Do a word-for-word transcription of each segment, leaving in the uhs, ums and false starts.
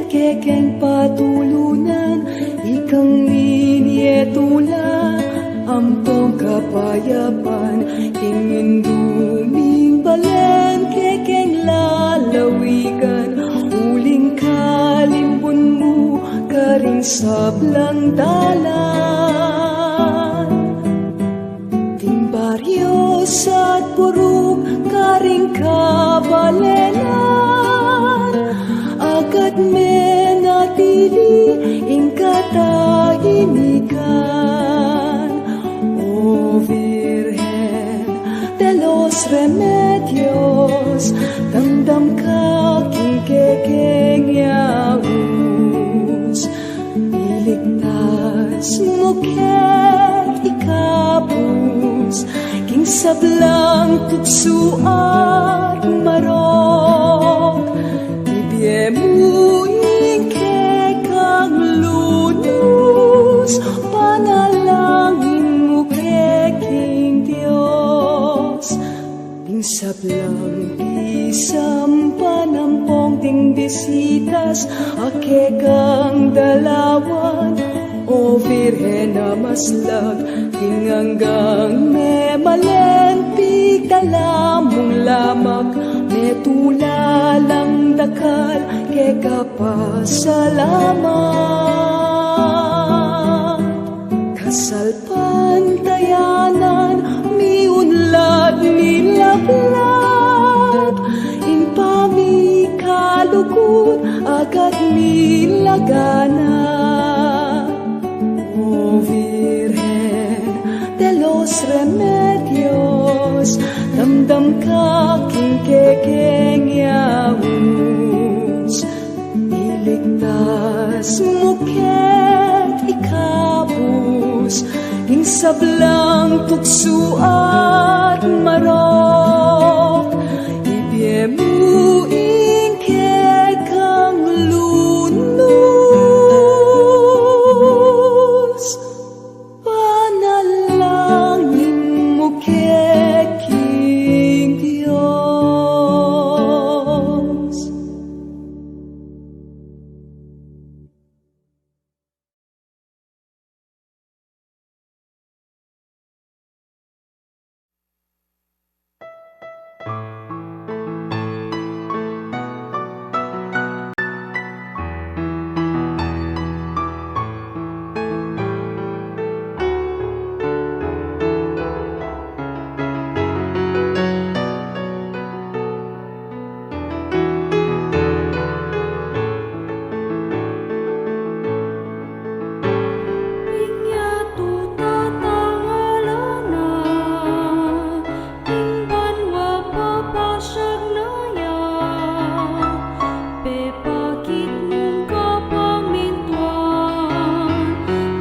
Kekeng patulunan, ikang minie tula, ampong kapayapan, king indu ming balen, kekeng lalawigan, uling kalimbun mu, karing sablang dalan. Ding baryo at purok karing kabalenan, agad menatili ing katahimikan. O Virgen de los Remedios, damdam ka king kekeng yaus. Iligtas mu keng ikabus, king sablang tuksu at marok. Ibie mu ing kekang lunus, panalangin mu ke king Dios. Ing sablang pisampan ampong ding bisitas a kekang dalawan, O Virgen a maslag, king anggang memalen pigdala mung lamak, metula lang dakal keka pasalamat. Kasalpantayanan, miunlad, milaglag, ing pamikalugud, agad milaganap. O Virgen de los Remedios, damdam ka king kekeng yaus. Iligtas mu keng ikabus, ing sablang tuksu at marok. Ibie mu ing kekang lunus, panalangin mu ke king Dios. Ing yatu tatangalan na, ing banua papasiag na ya, pepakit mung kapamintuan,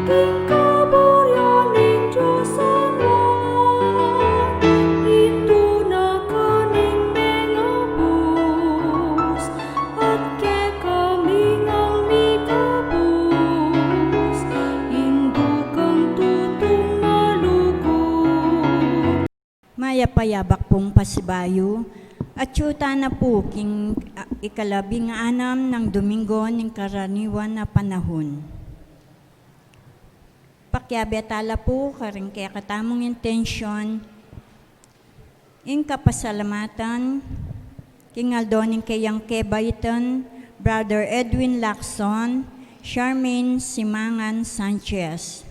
king kaburian ning Dios Ama, itu na kaning mengabus, at kekami ngan mikabus, ing dugang tutung malugud. Mayap a yabak pung pasibayu, atyu tana pu king, a, ikalabing anam nang Domingo ning karaniwan a panahun. Pakiabe tala pu karing kekatamung intensyon, ing kapasalamatan king aldo ning keyang kebaitan, Brother Edwin Lacson, Charmaine Simangan Sanchez.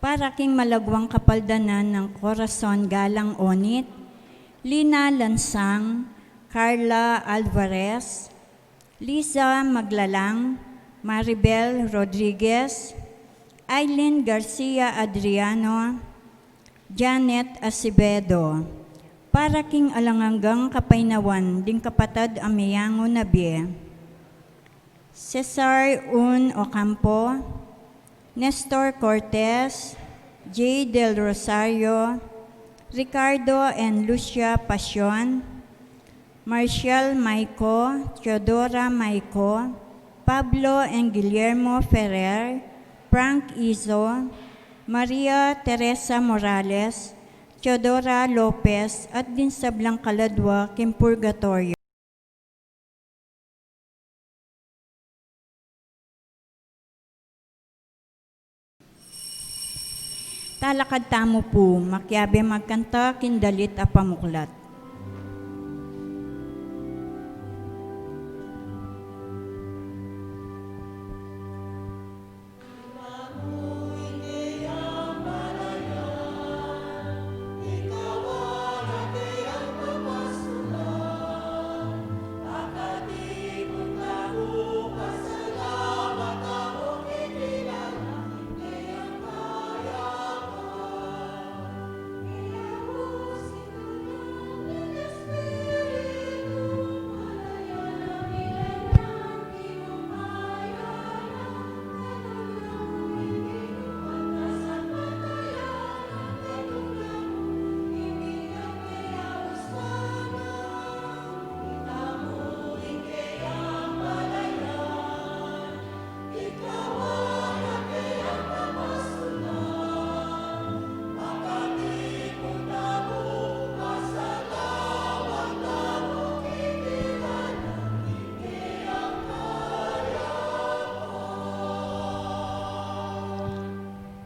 Para king malagwang kapaldanan nang Corazon Galang Onit, Lina Lansang, Carla Alvarez, Liza Maglalang, Maribel Rodriguez, Aileen Garcia Adriano, Janet Acevedo, para king alang anggang kapaynawan ding kapatad a meyangu na bie, Cesar Un Ocampo, Nestor Cortez, Jay Del Rosario, Ricardo and Lucia Pasion, Marcial Maico, Teodora Maico, Pablo and Guillermo Ferrer, Frank Izo, Maria Teresa Morales, Teodora Lopez, at ding sablang kaladwa king purgatoryo. Talakad tamu pu, makiabe magkanta king dalit a pamuklat.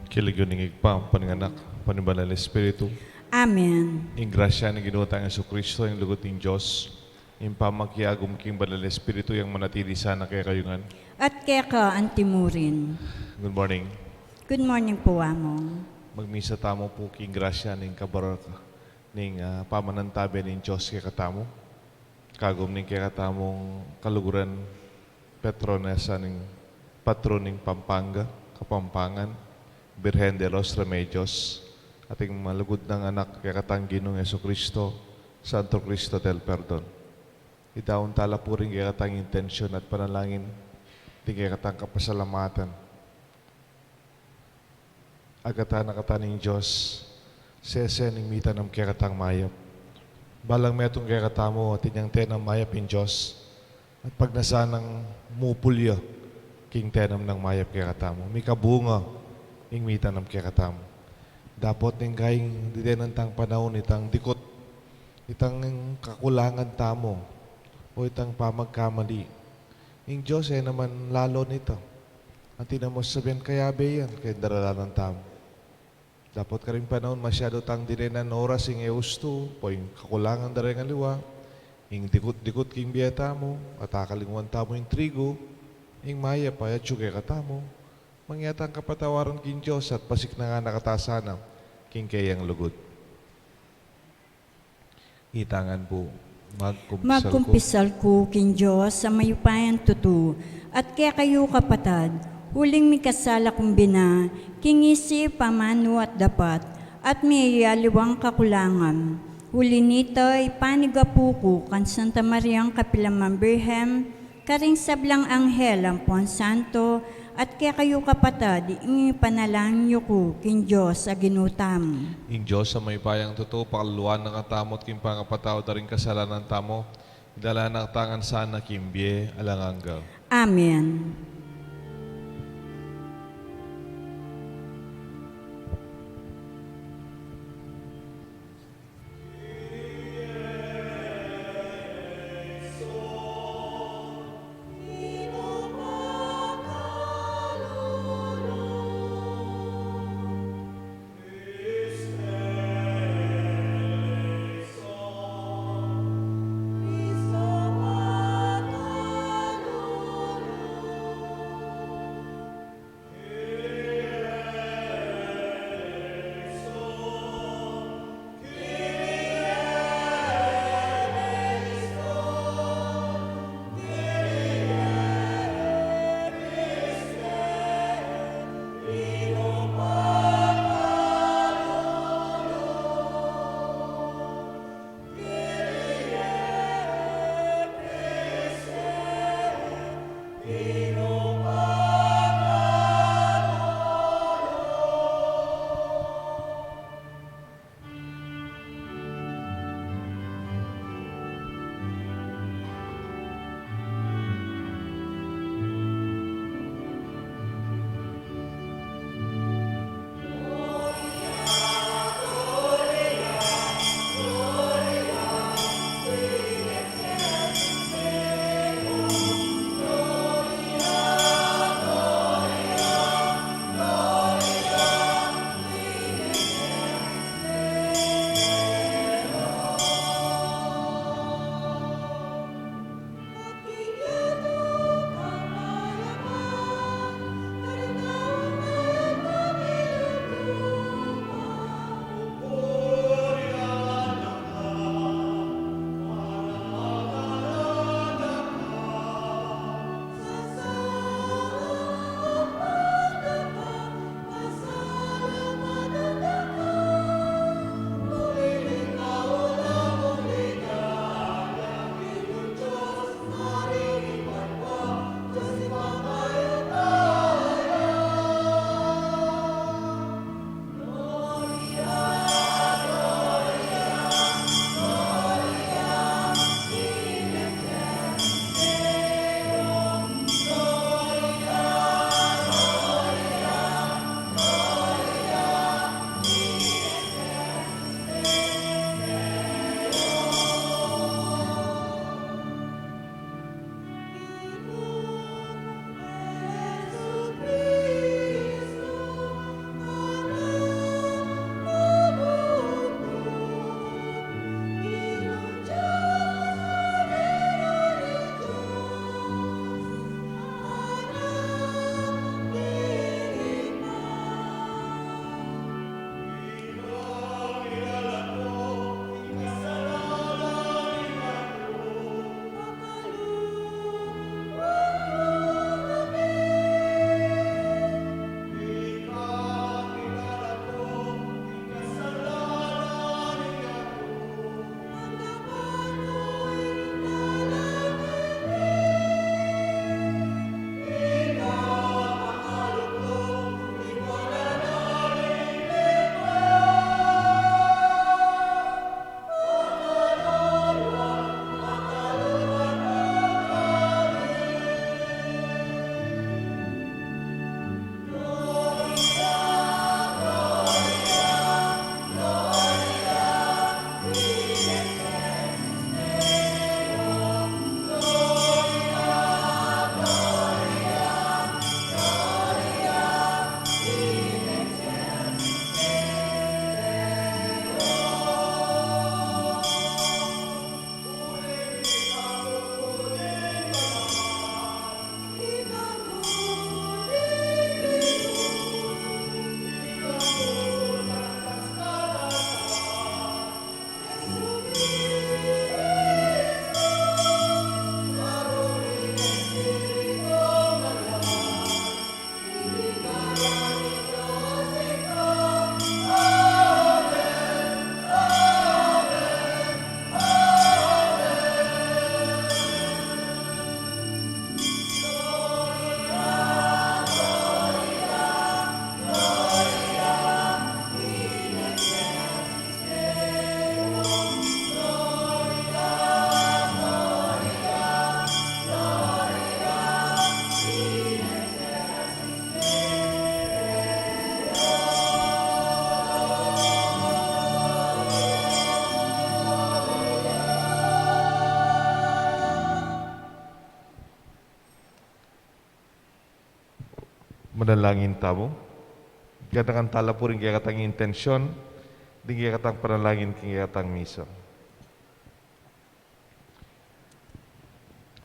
King lagyu ning Ibpa, ampo ning Anak, ampo ning Banal a Espiritu. Amen. Ing grasya ning Ginu tang Jesucristo, ing lugud ning Dios, ing pamakiagum king Banal a Espiritu, yang manatili sana kekayu ngan. At keka antimurin. Good morning. Good morning pu, Among. Magmisa tamu pu king grasya ning kabaraka ning, ah, pamanantabe ning Dios kekatamu. Kagum ning kekatamung kaluguran, patronesa ning, patron ning Pampanga, Kapampangan, Birhen de los Remedios, at ing malugud nang anak kekatang Ginung Jesucristo, Santo Cristo del Perdon. Idaun tala pu ring kekatang intensyun at panalangin, ding kekatang kapasalamatan. Agatan na kata ning Dios, sese ning mitanam kekatang mayap. Balang metung kekatamu, atin yang tenam mayap ing Dios, at pagnasan nang mupul ya king tenam nang mayap kekatamu. Mikabunga ing mitanam kekatamu. Dapot ning kayang didenan tang panaun, itang dikut, itang kakulangan tamu, o itang pamagkamali, ing Dios e naman lalo nita. Anti na mu sabian, kayabe yan, keng daralanan tamu. Dapot karing panaun masyadu tang dinenan oras ing e ustu, o ing kakulangan da reng aliwa, ing dikut-dikut king bie tamu, at akalingwan tamu ing trigu, ing mayap a atyu kekatamu, mangya tang kapatawaran king Dios at pasiknangan na kata sana king keyang lugud. Ita ngan pu, magkumpisal ku. Magkumpisal ku king Dios a mayupayang tutu, at kekayu kapatad, uling mikasala kung bina, king isip, amanu at dapat, at miyayaliwang kakulangan. Uli nita, ipanigapu ku kang Santa Mariang kapilan man Birhen, karing sablang anghel ampon santo, at kekayu kapatad, ing ipanalangin yu ku king Dios a Ginu tamu. Ing Dios a mayupayang tutu, pakaluluan na katamu at king pangapatawad da ring kasalanan tamu, idala na katamu ngan sana king bie alang angga. Amen. Manalangin tamu. Ganakan tala pu ring kekatang intensyon, ding kekatang panalangin king kekatang misa.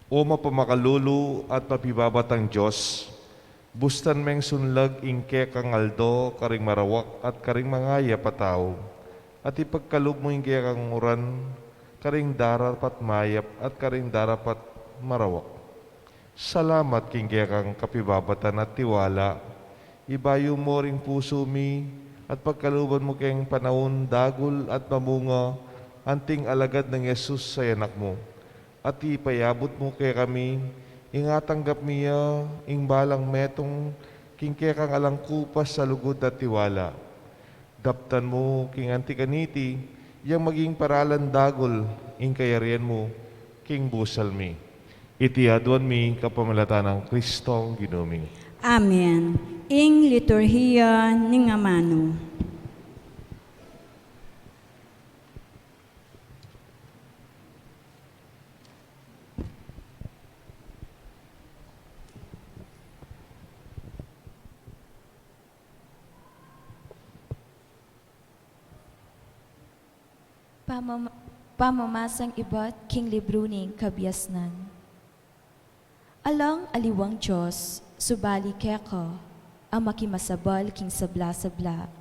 O mapamakalulu at mapibabatang Dios, bustan meng sunlag ing kekang aldo karing marawak at karing mangayap a tau, at ipagkalub mu ing kekang uran karing darapat mayap at karing darapat marawak. Salamat king kekang kapibabatan at tiwala, ibayu mu ring pusu mi at pagkaluban mu keng panaun dagul at mamunga anting alagad nang Jesus a Anak mu. At ipayabut mu kekami, ing atanggap mi ya ing balang metung king kekang alang kupas a lugud at tiwala. Daptan mu king anti kaniti, yang maging paralan dagul ing kayarian mu king busal mi. Iti aduan mi kapamilatan nang Kristong Ginu mi. Amen. Ing liturhiya ning amanu. Pamama-, pamamasang ibat king libru ning Kabiasnan. Alang aliwang Dios, subali keka, a makimasabal king sabla-sabla.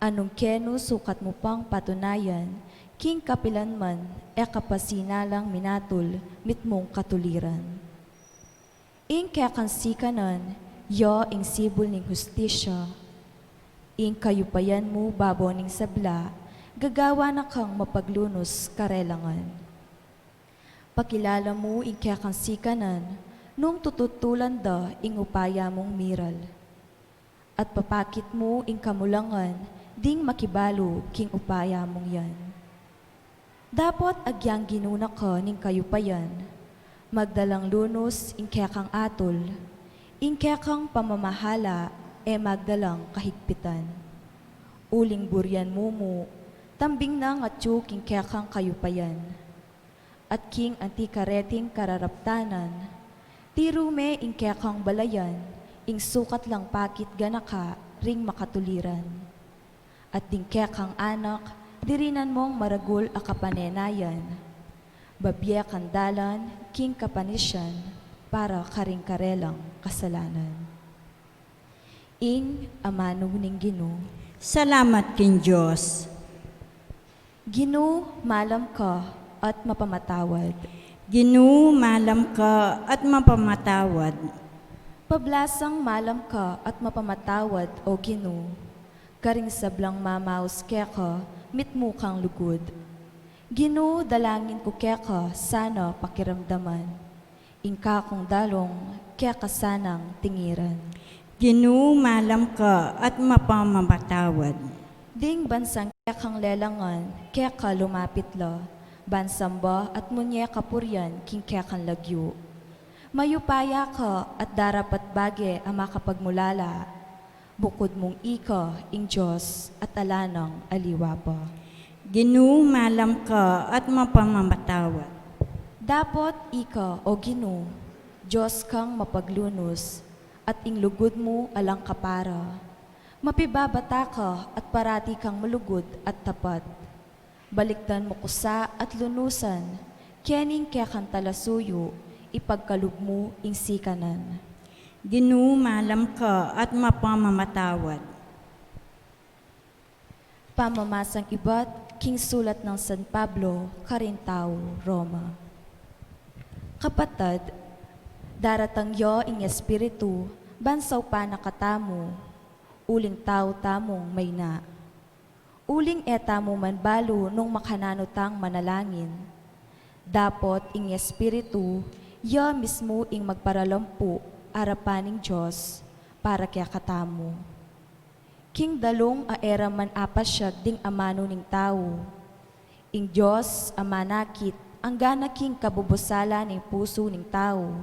Anung kenu sukat mu pang patunayan, king kapilan man e ka pa sinalang minatul mitmung katuliran. Ing kekang sikanan, ya ing sibul ning hustisya. Ing kayupayan mu babo ning sabla, gagawa na kang mapaglunus karelangan. Pakilala mu ing kekang sikanan, nung tututulan da ing upaya mung miral. At papakit mu ing kamulangan ding makibalu king upaya mung yan. Dapot agyang Ginu na ka ning kayupayan, magdalang lunus ing kekang atul, ing kekang pamamahala e magdalang kahigpitan. Uling burian mu mu, tambing nang atyu king kekang kayupayan. At king anti kareting kararaptanan, tiru me ing kekang balayan, ing sukat lang pakit ganaka ring makatuliran. At ding kekang anak, dirinan mung maragul a kapanenayan, babie kang dalan king kapanisian para karing karelang kasalanan. Ing amanu ning Ginu. Salamat king Dios. Ginu, malam ka at mapamatawad. Ginu, malam ka at mapamatawad. Pablasang malam ka at mapamatawad, O Ginu. Karing sablang mamaus keka, mitmu kang lugud. Ginu, dalangin ku keka, sana pakiramdaman. Ing kakung dalung keka sanang tingiran. Ginu, malam ka at mapamamatawad. Ding bansang kekang lelangan, keka lumapit la, ban samba at munye kapurian king kekang lagyu. Mayupaya ka at darapat bage a makapagmulala. Bukud mung ika ing Dios at ala nang aliwa pa. Ginu, malam ka at mapamamatawad. Dapot ika, O Ginu, Dios kang mapaglunus, at ing lugud mu alang kapara. Mapibabata ka at parati kang malugud at tapat. Balikdan mu ku sa at lunusan, kening kekang talasuyu, ipagkalub mu ing sikanan. Ginu, malam ka at mapamamatawad. Pamamasang ibat king sulat nang San Pablo karing tau Roma. Kapatad, daratang ya ing Espiritu, ban saupan na katamu, uling tau tamung mayna. Uling e tamu man balu nung makananu tang manalangin. Dapot ing Espiritu, ya mismu ing magparalampu arapan ning Dios para kekatamu. King dalung a e ra man apasyag ding amanu ning tau, ing Dios a manakit anggana king kabubusalan ning pusu ning tau,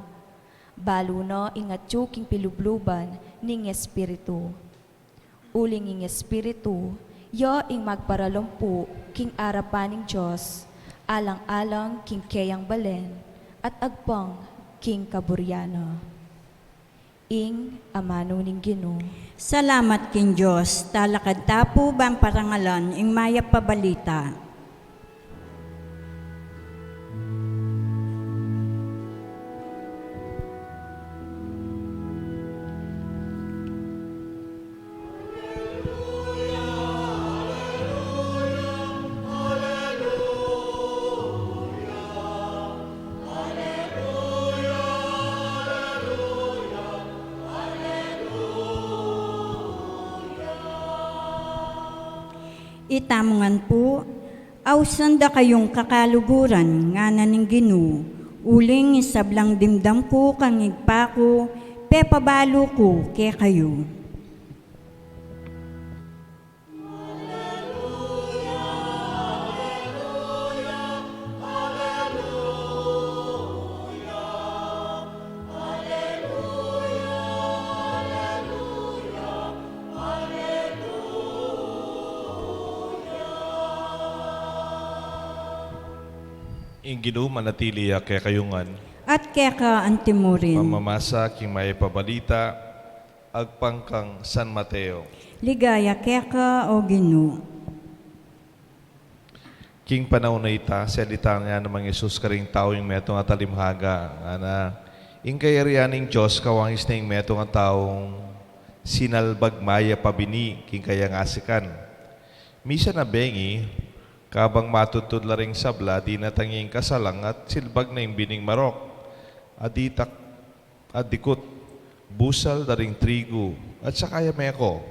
balu na ing atyu king pilubluban ning Espiritu. Uling ing Espiritu, ya ing magparalampu king arapan ning Dios, alang-alang king keyang balen, at agpang king kaburian na. Ing amanu ning Ginu. Salamat king Dios, talakad ta pu bang parangalan ing mayap a balita. Itamu ngan pu, ausan da kayung kakaluguran, ngana ning Ginu, uling ing sablang dimdam ku kang Ibpa ku, pepabalu ku kekayu. Ing Ginu manatili ya kekayu ngan. At keka antimurin. Pamamasa king mayap a balita agpang kang San Mateo. Ligaya keka, o Ginu. King panaun a ita, salita na namang Jesus karing tau ing metung a talimhaga, ngana, ing kayarian ning Dios kawangis na ing metung a taung sinalbag mayap a bini king kayang asikan. Misan a bengi, kabang matudtud la ring sabla, dinatang ya ing kasalang at silbag na ing bining marok a ditak a dikut, busal da ring trigu, at saka ya meko.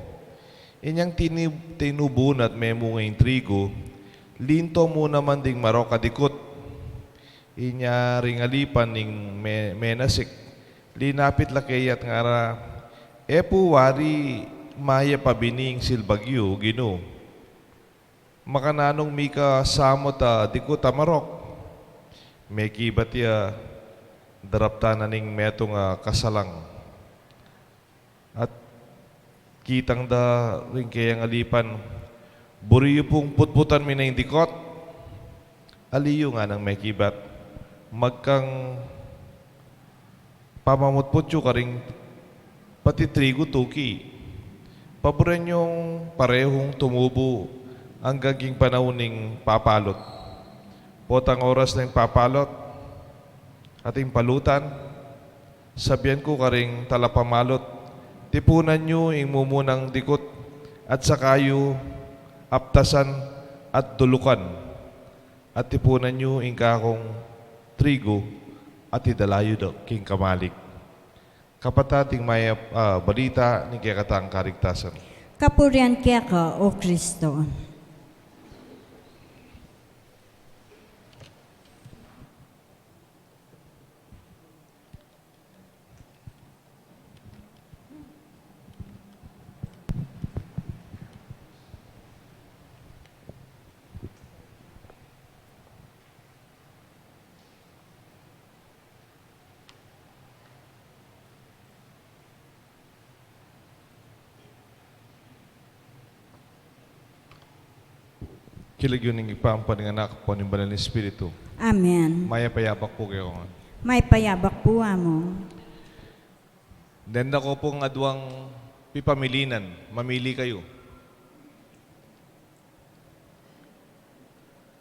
Inyang tini-, tinubu na at memunga ing trigu, linto mu naman ding marok a dikut. Inya ring alipan ning me-, menasik, linapit la keya at ngara, "E pu wari mayap a bini ing silbag yu, Ginu. Makananung mika samut a dikut a marok?" Mekibat ya, daraptan na ning metung a kasalang. At kitang da ring keyang alipan, "Buri yu pung putputan mi na ing dikut." "Ali yu," nganang mekibat, "magkang pamamutput yu karing pati trigu tuki. Paburen yung parehung tumubu anggang king panaun ning papalut. Potang oras ning papalut at ing palutan, sabian ku karing talapamalut, 'Tipunan yu ing mumunang dikut at saka yu aptasan at dulukan. At tipunan yu ing kakung trigu at idala yu da king kamalik.'" Kapatad, ing mayap a balita ning kekatang kaligtasan. Kapurian keka, O Kristo. King lagyu ning Ibpa, ampo ning Anak, ampo ning Banal a Espiritu. Amen. Mayap a yabak pu kekayu ngan. Mayap a yabak pu, Among. Denda ko pung aduang pipamilinan, mamili kayu.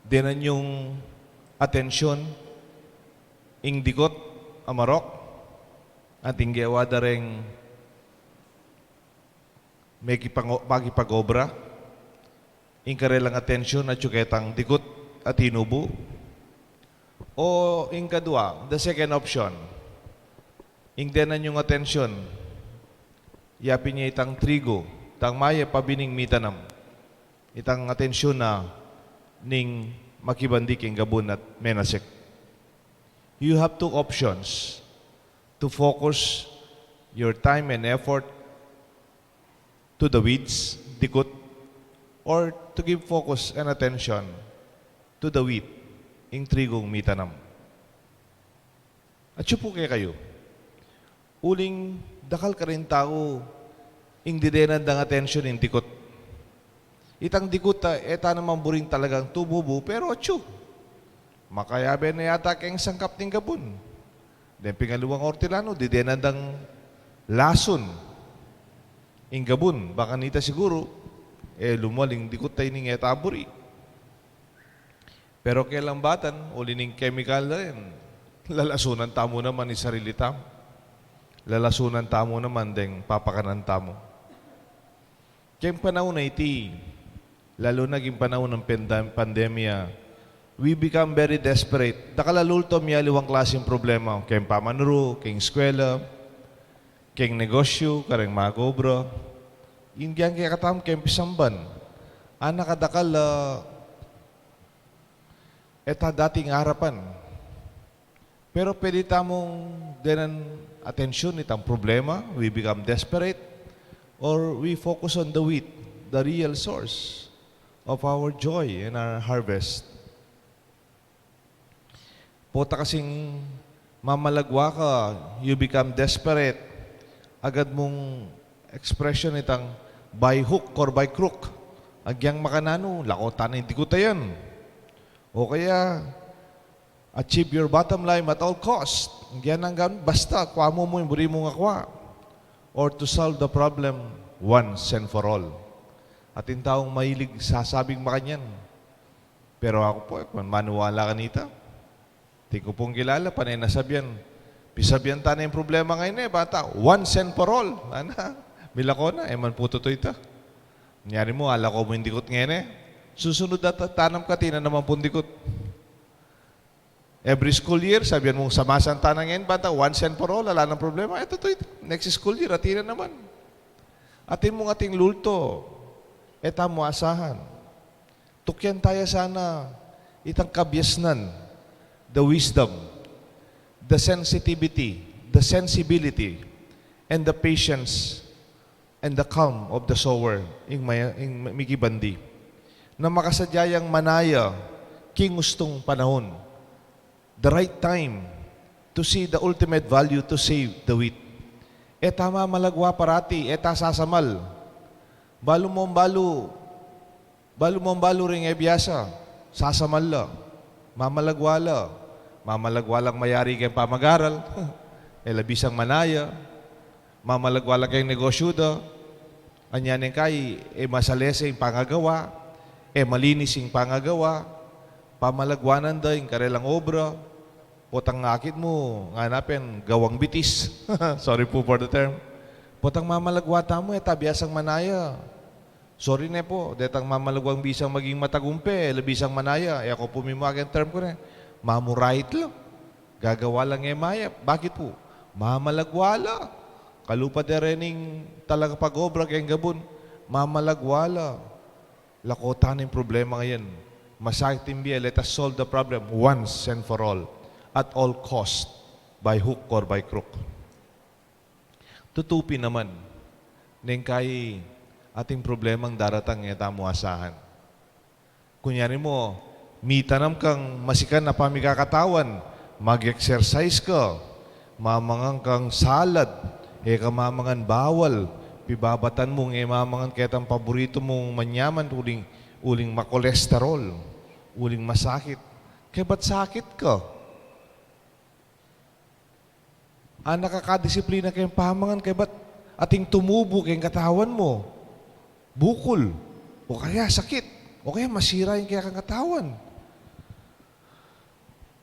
Denan yung atensyon ing dikut a marok, at ing gewa da reng mekipango-, makipag-obra, ing karelang atensyon atyu ketang dikut a tinubu. O ing kadua, the second option, ing denan yung atensyon ya pin ya itang trigu, itang mayap a bining mitanam, itang atensyon na ning makibandi king gabun at menasik. You have two options to focus your time and effort to the weeds, dikut, or to give focus and attention to the wheat, ing trigung mitanam. Atyu pu kekayu. Uling dakal karing tau ing didenan dang atensyon ing dikut. Itang dikut, ah, e ta naman buring talagang tumubu, pero atyu. Makayabe na yata keng sangkap ning gabun. Deng ping aliwang ortilanu, didenan dang lasun ing gabun. Baka nita siguru, e, lumual ing dikut ta ining e ta buri. Pero kelambatan, uli ning kemikal na yan, lalasunan tamu naman ing sarili tamu. Lalasunan tamu naman deng papakanan tamu. Keng panaun a iti, lalu na keng panaun ning pandem-, pandemya, we become very desperate. Dakal a lulto, miyaliwang klaseng problema. Keng pamanuru, keng eskwela, keng negosyu, kareng mag-obra. Ing kekatamu keng pisamban. Anak a dakal, ah, e ta dating arapan. Pero pwede tamung denan atensyun itang problema, we become desperate, or we focus on the wheat, the real source of our joy and our harvest. Pota kasing mamalagwa ka, you become desperate, agad mung expression itang by hook or by crook. Agyang makananu, lakotan ing dikut a yan. O kaya, achieve your bottom line at all cost. Agyang anggang basta, kua mu mu ing buri mung akua. Or to solve the problem once and for all. Atin taung mahilig sasabing makanyan. Pero aku pu, e ku maniwala kanita. Atin ku pung kilala, pane na sabian. Pisabian ta na ing problema ngeni, e, bata, once and for all. Ana, milako na, e man pu tutu ita. Nyari mu, alako mu ing dikut ngeni. Susunod a ta-, tanam ka, atin na naman pung dikut. Every school year, sabian mung samasan ta na ngeni, bata, once and for all, ala nang problema. E tutu ita. Next school year, atin na naman. Atin mung ating lulto, e tamu asahan. Tukyan taya sana itang kabiasnan, the wisdom, the sensitivity, the sensibility, and the patience, and the calm of the sower, ing maya-, ing mikibandi. Na makasadya yang manaya king ustung panahun. The right time to see the ultimate value to save the wheat. E ta mamalagwa parati, e ta sasamal. Balu mung balu, balu mung balu ring e biasa, sasamal la, mamalagwa la, mamalagwa lang mayari keng pamagaral, e la bisang manaya, mamalagwa la keng negosyu da, anya neng kai, e masalese ing pangagawa, e malinis ing pangagawa, pamalagwanan da ing karelang obra, potang akit mu, ngana pin, gawang bitis. Sorry po for the term. Potang mamalagwa tamu, e ta biasang manaya. Sorry ne po, detang mamalagwang bisang maging matagumpe, e la bisang manaya. E aku pu mimua keng term ku ne, mamurait la. Gagawa lang e mayap. Bakit pu? Mamalagwa la. Kalupa de rening talaga pag-obra keng gabun. Mamalagwa la. Lakotan ing problema ngeni. Masakit ing bie, let us solve the problem once and for all, at all cost, by hook or by crook. Tutu pin naman, neng kai ating problemang daratang e tamu asahan. Kunyari mu, mitanam kang masikan a pamikakatawan, mag-exercise ka, mamangan kang salad, e ka mamangan bawal, pibabatan mung e mamangan ketang paboritu mung manyaman, uling, uling makolesterol, uling masakit. Kaybat sakit ka. Anak a kadisiplina keng pamangan, kaybat ating tumubu keng katawan mu, bukul, o kaya sakit, o kaya masira ing kekang katawan.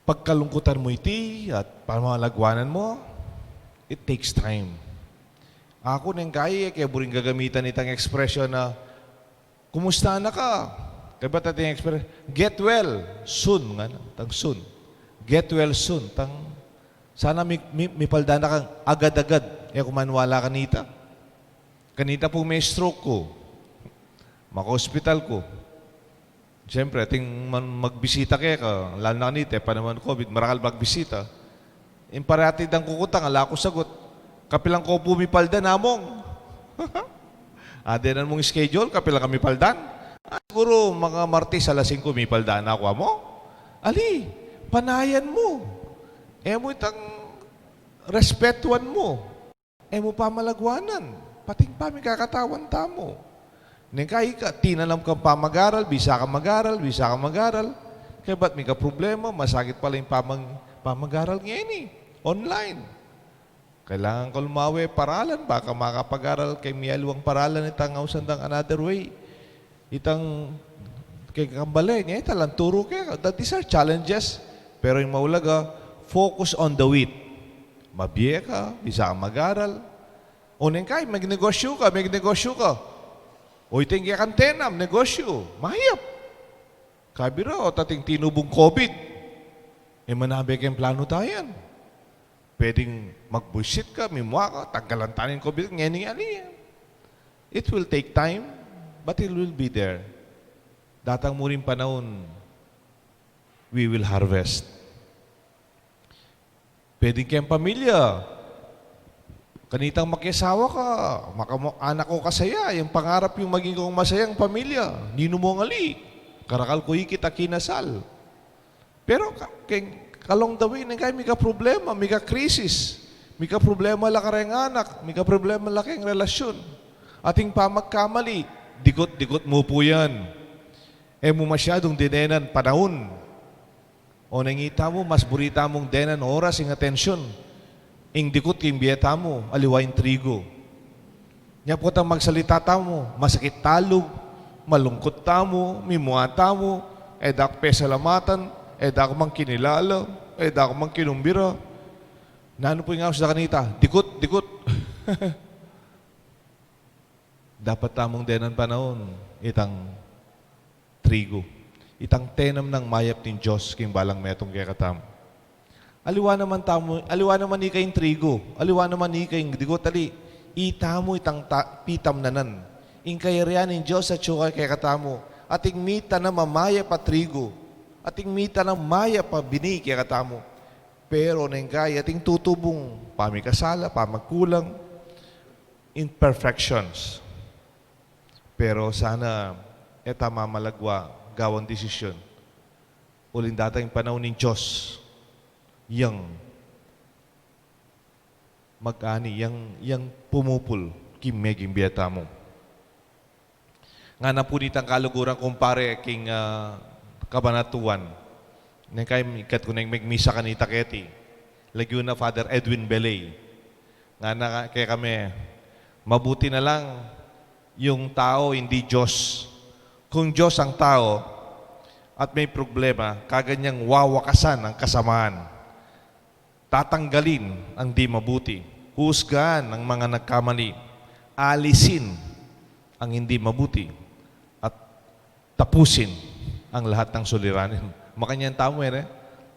Pagkalungkutan mu iti at pamalagwanan mu, it takes time. Aku neng kai, e ke buring gagamitan itang ekspresyon na, "Kumusta na ka?" Kaybat ating ekspresyon, "Get well soon," ngana, tang soon. "Get well soon," tang sana mi-, mi-, mipalda na kang agad-agad. E ku maniwala kanita. Kanita pung me-stroke ku, maka-hospital ku. Siyempre, ating man-, magbisita keka, lalu na kanita, e pa naman COVID, marakal magbisita. Ing parati dang kukutang, ala ku sagut. Kapilan ku pu mipaldan, among? A, denan mung schedule, kapilan ka mipaldan? A, siguru, maka Martes, alas singko, mipaldan na ku, among? Ali, panayan mu. E mu itang respetuan mu. E mu pamalagwanan, pati ing pamikakatawan tamu. Neng kai ka, tinanam kang pamagaral, bisa ka magaral, bisa ka magaral. Kaybat mika problema, masakit pala ing pamang-, pamagaral ngeni, online. Kailangan ka lumawe paralan, baka makapag-aral keng mialiwang paralan, itang ausan dang another way. Itang keng kambale, nya ita lang turu keka. That, these are challenges. Pero ing maulaga, focus on the wheat. Mabie ka, bisa ka mag-aral. O neng kai, magnegosyu ka, magnegosyu ka. O itang kekang tenam, negosyu, mayap. Kabira, o tating tinubung COVID. E, manabe keng planu ta yan. Pwedeng magbuisit ka, mimua ka, tanggalan ta ning COVID, ngening ali. It will take time, but it will be there. Datang mu ring panaun, we will harvest. Pwedeng keng pamilya, kanitang makiasawa ka, makamu-, anak ko kasaya, yang pangarap yung maging kong masayang pamilya, ninu mung ali, karakal ko ikit a kinasal. Pero ka-, keng, along the way, neng kai mika problema, mika krisis, mika problema la kareng anak, mika problema la keng relasyun. Ating pamagkamali, dikut-dikut mu pu yan. E mu masyadung dinenan panaun. O neng itamu, mas buri tamung denan oras ing atensyun ing dikut king bie tamu, aliwa ing trigu. Nya potang magsalita tamu, masakit ta lub, malungkut tamu, mimua tamu, e da ku pesalamatan, e da ku mang kinilala, e da ku mang kinumbira. Nanu pu ing aus da kanita? Dikut, dikut. Dapat tamung denan panaun itang trigu, itang tenam nang mayap ning Dios king balang metung kekatamu. Aliwa naman tamu, aliwa naman ika ing trigu, aliwa naman ika ing dikut, ali, itamu itang ta-, pitamnanan. Ing kayarian ning Dios atyu kekatamu, ating mitanam a mayap a trigu, ating mitanam a mayap a bini kekatamu. Pero neng kai, ating tutubung pamikasala, pamagkulang, imperfections. Pero sana e ta mamalagwa gawan desisyun. Uling datang ing panaun ning Dios, yang mag-ani, yang, yang pumupul king meging bie tamu. Ngana pu nitang kaluguran kung pare king, ah, kabanatuan. Neng kai, ikat ku neng megmisa kanita keti. Lagyu na Father Edwin Beley. Ngana kekami, mabuti na lang yung tao, hindi Diyos. Kung Diyos ang tao at may problema, kaganyan wawakasan ang kasamaan. Tatanggalin ang di mabuti, husgahan ang mga nagkamali, alisin ang hindi mabuti, at tapusin ang lahat ng suliranin. Makanyan tamu, e, ne?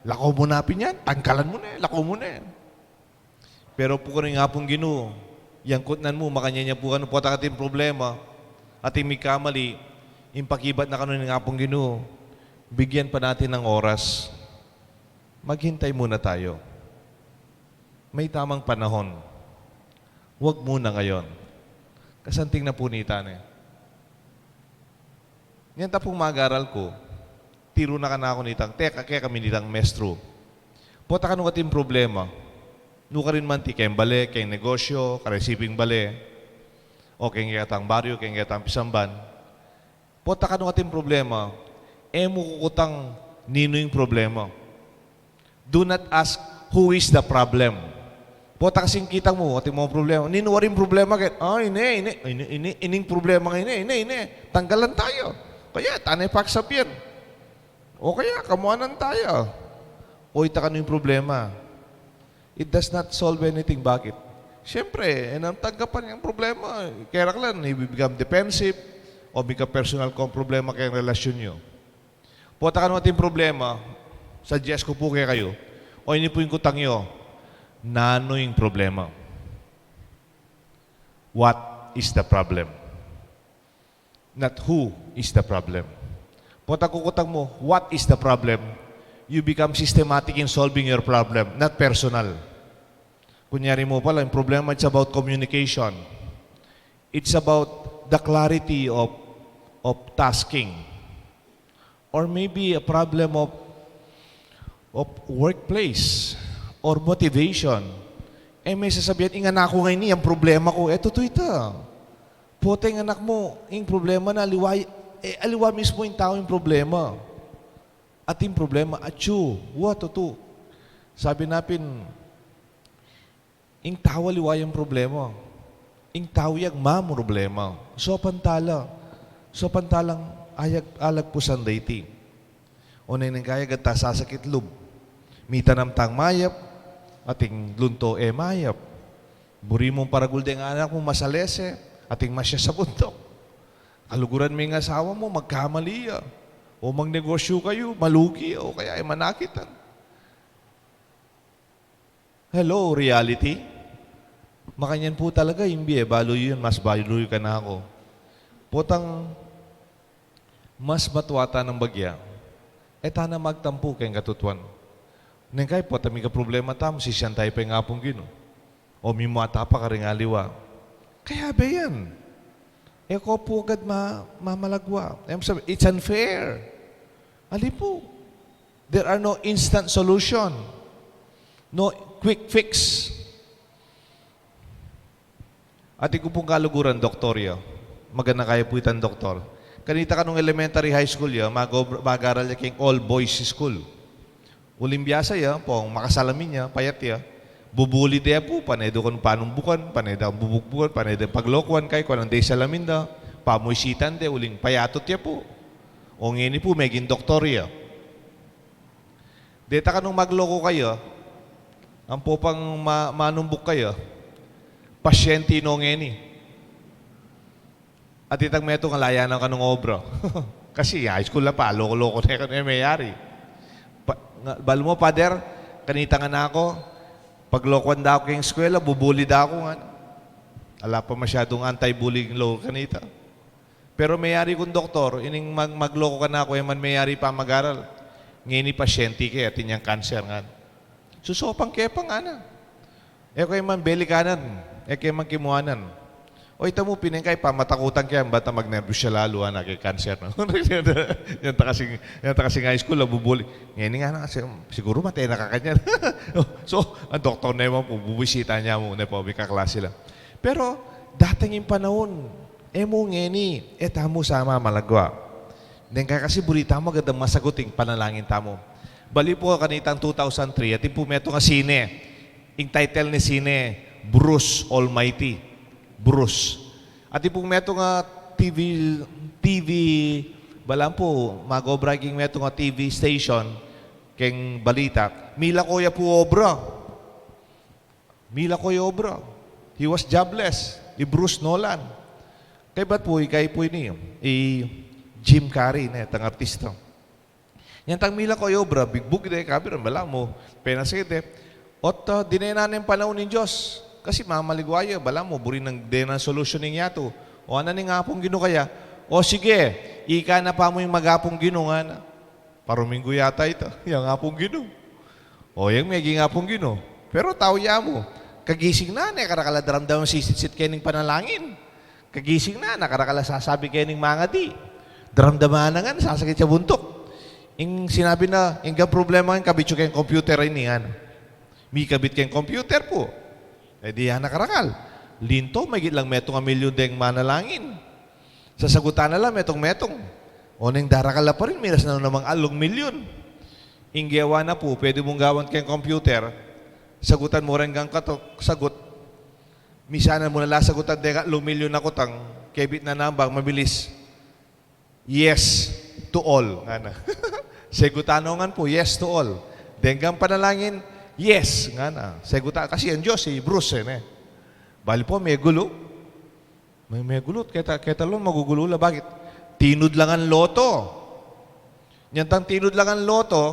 Lako mu na pin yan, tanggalan mu na, lako mu na. Pero pu kanu ning Apung Ginu, yang kutnan mu, makanyan ya pu kanu, pota kating problema, ating mikamali, ing pakibat na kanu ning Apung Ginu, bigyan pa natin ng oras. Maghintay muna tayo. May tamang panahon. Huwag muna ngayon. Kasanting na pu nita, ne. Nyan ta pung mag-aral ku, tiru na kanaku nitang, teka, kekami nitang mestru. Pota kanu kating problema. Nukarin man, ti keng bale, keng negosyo, karing siping bale, o keng kekatang baryo, keng kekatang pisamban. Pota kanu kating problema, e mu kukutang ninu ing problema. Do not ask who is the problem. Pota kasing kita mu, ating mga problema. Ninu waring problema keti? A, ine, ine, ine, ine, ining problema nga ine, ine, ine. Tanggalan tayo. Kaya, tane paksabian. O kaya, kamuanan tayo. O ita kanu ing problema. It does not solve anything. Bakit? Siyempre, e na tanggapan yang problema. Kaya raklan, you become defensive, o mika-personal kang problema keng relasyon yu. Pota kanu ating problema, suggest ku pu kekayu, o ini pu ing kutang yu, nanu ing problema? What is the problem? Not who is the problem. Pota kukutang mu, what is the problem? You become systematic in solving your problem, not personal. Kunyari mu pala, yung problema, it's about communication. It's about the clarity of, of tasking. Or maybe a problem of, of workplace or motivation. E, me sasabian, ing anak ku ngeni, ing problema ku. E, tutu ita. Pota ing anak mu, ing problema na aliwa, e, aliwa mismu ing tau ing problema. Ating problema, atyu, wa, tutu. Sabi na pin, Ing tau aliwa yang problema. Ing tau yang mamroblema. Sopan tala. Sopan talang ayag alagpusan da iti. O neng kaya gata sasakit lub. Mitanam tang mayap, ating lunto e mayap. Buri mung paragul deng anak mu masalese, ating masya sa buntuk. Kaluguran me ing asawa mu, magkamali ya. O mangnegosyu kayu, malugi ya, o kaya e manakitan. Hello, reality. Makanyan pu talaga ing bie, balu yu yan, mas balu yu kanaku. Potang mas matua ta nang bagya, e ta na magtampu keng katutuan. Neng kai, potang mika problema tamu, sisian tayu pa ing Apung Ginu. O mimua ta pa karing aliwa. Kaya be yan. E ko pu agad ma-, mamalagwa. E mu sabi, it's unfair. Ali pu. There are no instant solution. No quick fix. Atin ku pung kaluguran, doktor ya. Magana kaya pu itang doktor. Kanita ka nung elementary, high school ya, mag-, mag-aral ya keng all boys school. Uling biasa ya, pung makasalamin ya, payat ya. Bubuli de pu, pane de kung panumbukan, pane de bubugbukan, pane de paglokuan, kaya kung de salamin da, pamuisitan de, uling payatot ya pu. O ngeni pu, meging doktor ya. Deta ka nung magloko kaya, ampo pang ma-, manumbuk kaya, pasyente no ngeni. At itang metung, alayanan ka nung obra. Kasi high school la pa, loko-loko na kanu e meyari. Pa-, nga, balu mu, Pader, kanita nga naku, paglokuan da ku keng eskwela, bubuli da ku ngan. Ala pa masyadung anti-bullying law kanita. Pero meyari kung doktor, ining mag-, magloko kanaku, e man meyari pa mag-aral. Ngeni pasyente ke, atin yang kanser ngan. Susopan ke pa ngana. E ke man belikanan, e ke man kimuanan. O ita mu, pin ing kai, pamatakutan ke, bata magnerbiyos ya lalu, ana, ke kanser na. Yan ta kasing, yan ta kasing high school, bubuli. Ngeni ngana, si-, siguru mate na ka kanyan. So, ang doktor na man pu, bubisita na mu, ne pu, mika klase la. Pero, datang ing panaun, e mu ngeni, e tamu sa mamalagwa. Neng kaya kasi buri tamu agad masagut ing panalangin tamu. Bali pu kanitang two thousand three, atin pu metung a sine. Ing title ning sine, Bruce Almighty. Bruce. Atin pu metung a T V, T V, balu mu pu, mag-obra king metung a T V station, keng balita. Milako ya pu obra. Milako ya obra. He was jobless. I Bruce Nolan. Kaybat pu, ikay pu ini, i Jim Carrey, ne, tang artista. Yan tang milako ya obra, bigbug de, kabiran, balu mu, penasakit de. Ot, ah, dinenan ne ing panaun ning Dios. Kasi mamaligwa ya, balu mu, buri nang denan solusyon ing yatu. O ana ning Apung Ginu kaya, o sige, ika na pa mu ing mag-Apung Ginu, ngana. Paruminggu yata ita, yang Apung Ginu. O, yang meging Apung Ginu. Pero tau ya mu, kagising na, ne karakal a daramdam a sisitsit keni ning panalangin. Kagising na, ne karakal a sasabi keni ning mangadi. Daramdaman na ngan, sasakit ya buntuk. Ing sinabi na, ing problema ngan, kabit yu keng computer ini, ngana. Mikabit keng computer pu. E di ya na karakal. Linto, maigit lang metung a milyun deng manalangin. Sasagutan na la metung-metung. O neng darakal la pa rin, miras na namang alung milyun. Ing gewa na pu, pwede mung gawan keng computer, sagutan mu reng gangkato, sagut. Misanan mu na la sagutan deng alung milyun a kutang, kebit na nambang, mabilis. Yes to all, ngana. Sagutan no ngan pu, yes to all. Deng gang panalangin, yes, ngana. Sagutan, kasi ang Diyos, si Bruce, e, ne. Bali pu, megulu. May, megulu, keta, keta lu, magugulu la. Bakit? Tinud la ngan loto. Nyantang tinud la ngan loto,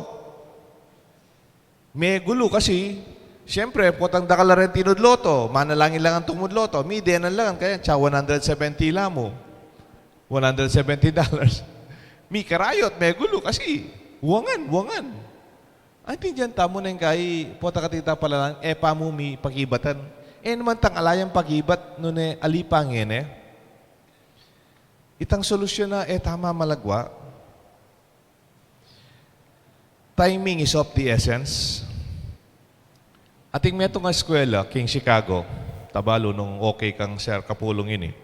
megulu kasi, siyempre, potang dakal la reng tinud loto, manalangin la ngan tumud loto, midenan la ngan, kaya, tsa one hundred seventy la mu. One hundred seventy dollars. Mikarayot, megulu kasi, wa ngan, wa ngan. Aintindian tamu neng kai, pota katita palalan, e pa mu mipakibatan. E naman tang ala yang pakibat, nune ali pa ngeni. Itang solusyon na e ta mamalagwa. Timing is of the essence. Atin metung a eskwela, king Chicago, tabalu nung okay kang Sir Kapulung ini.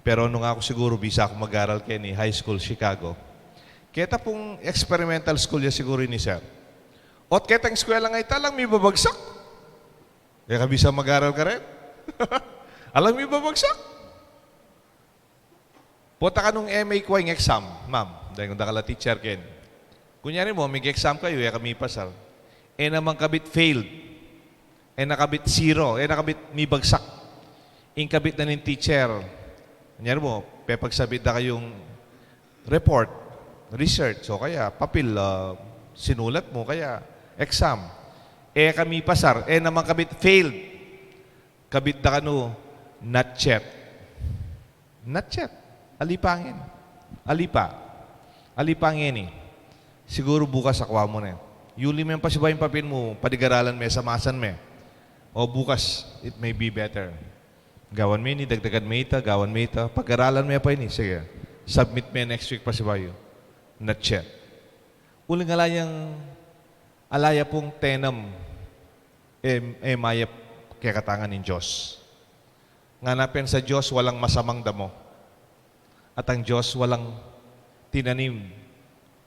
Pero nung aku siguru, bisa aku mag-aral keni, high school, Chicago. Keta pung experimental school ya siguru ini, Sir. Ot ketang eskwela nga ita lang mibabagsak. E ka bisa mag-aral karin? Alang mi babagsak. Pota ka nung M A kuwa ing exam, ma'am. Dahil kung dakal a teacher ken. Kunyari mu, mig-exam kayu, e ka mipasar. E naman kabit failed. E na kabit zero. E na kabit mibagsak. Ing kabit na ning teacher. Kunyari mu, pepagsabit da kayung report, research, o kaya papil, ah, sinulat mu, kaya exam. E ka mipasar, e naman kabit failed. Kabit da kanu, not yet. Not yet. Ali pa ngeni. Ali pa. Ali pa ngeni. Siguru bukas akua mu ne. Yuli me pasibayu ing papil mu, padig-aralan me, samasan me. O bukas, it may be better. Gawan me ini, dagdagan me ita, gawan me ita. Pag-aralan me pa ini, sige. Submit me next week pasibayu. Not yet. Uling ala yang, ala ya pung tenam, e, e mayap kekatang ning Dios. Ngana pin sa Dios, walang masamang damo. At ang Dios, walang tinanim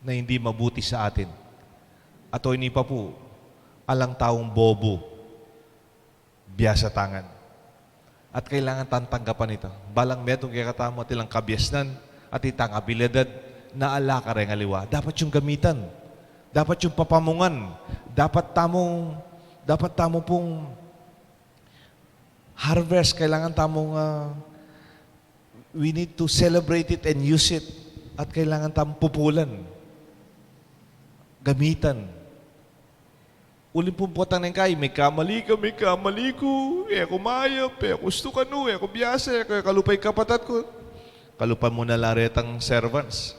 na hindi mabuti sa atin. At o ini pa pu, alang taung bobo, biasa tangan. At kailangan tang tanggapan ita. Balang metung kekatamu at ilang kabiasnan, at itang abilidad na ala kareng aliwa. Dapat yung gamitan. Dapat yung papamungan. Dapat tamu, dapat tamu pung harvest, kailangan tamung, ah, we need to celebrate it and use it. At kailangan tamung pupulan, gamitan. Uling pung potang neng kai, "Mikamali ka, mikamali ku, e ku mayap, e ku gustu kanu, e ku biasa, e ku, e ku lupa ing kapatad ku." Kalupan mu na la retang servants.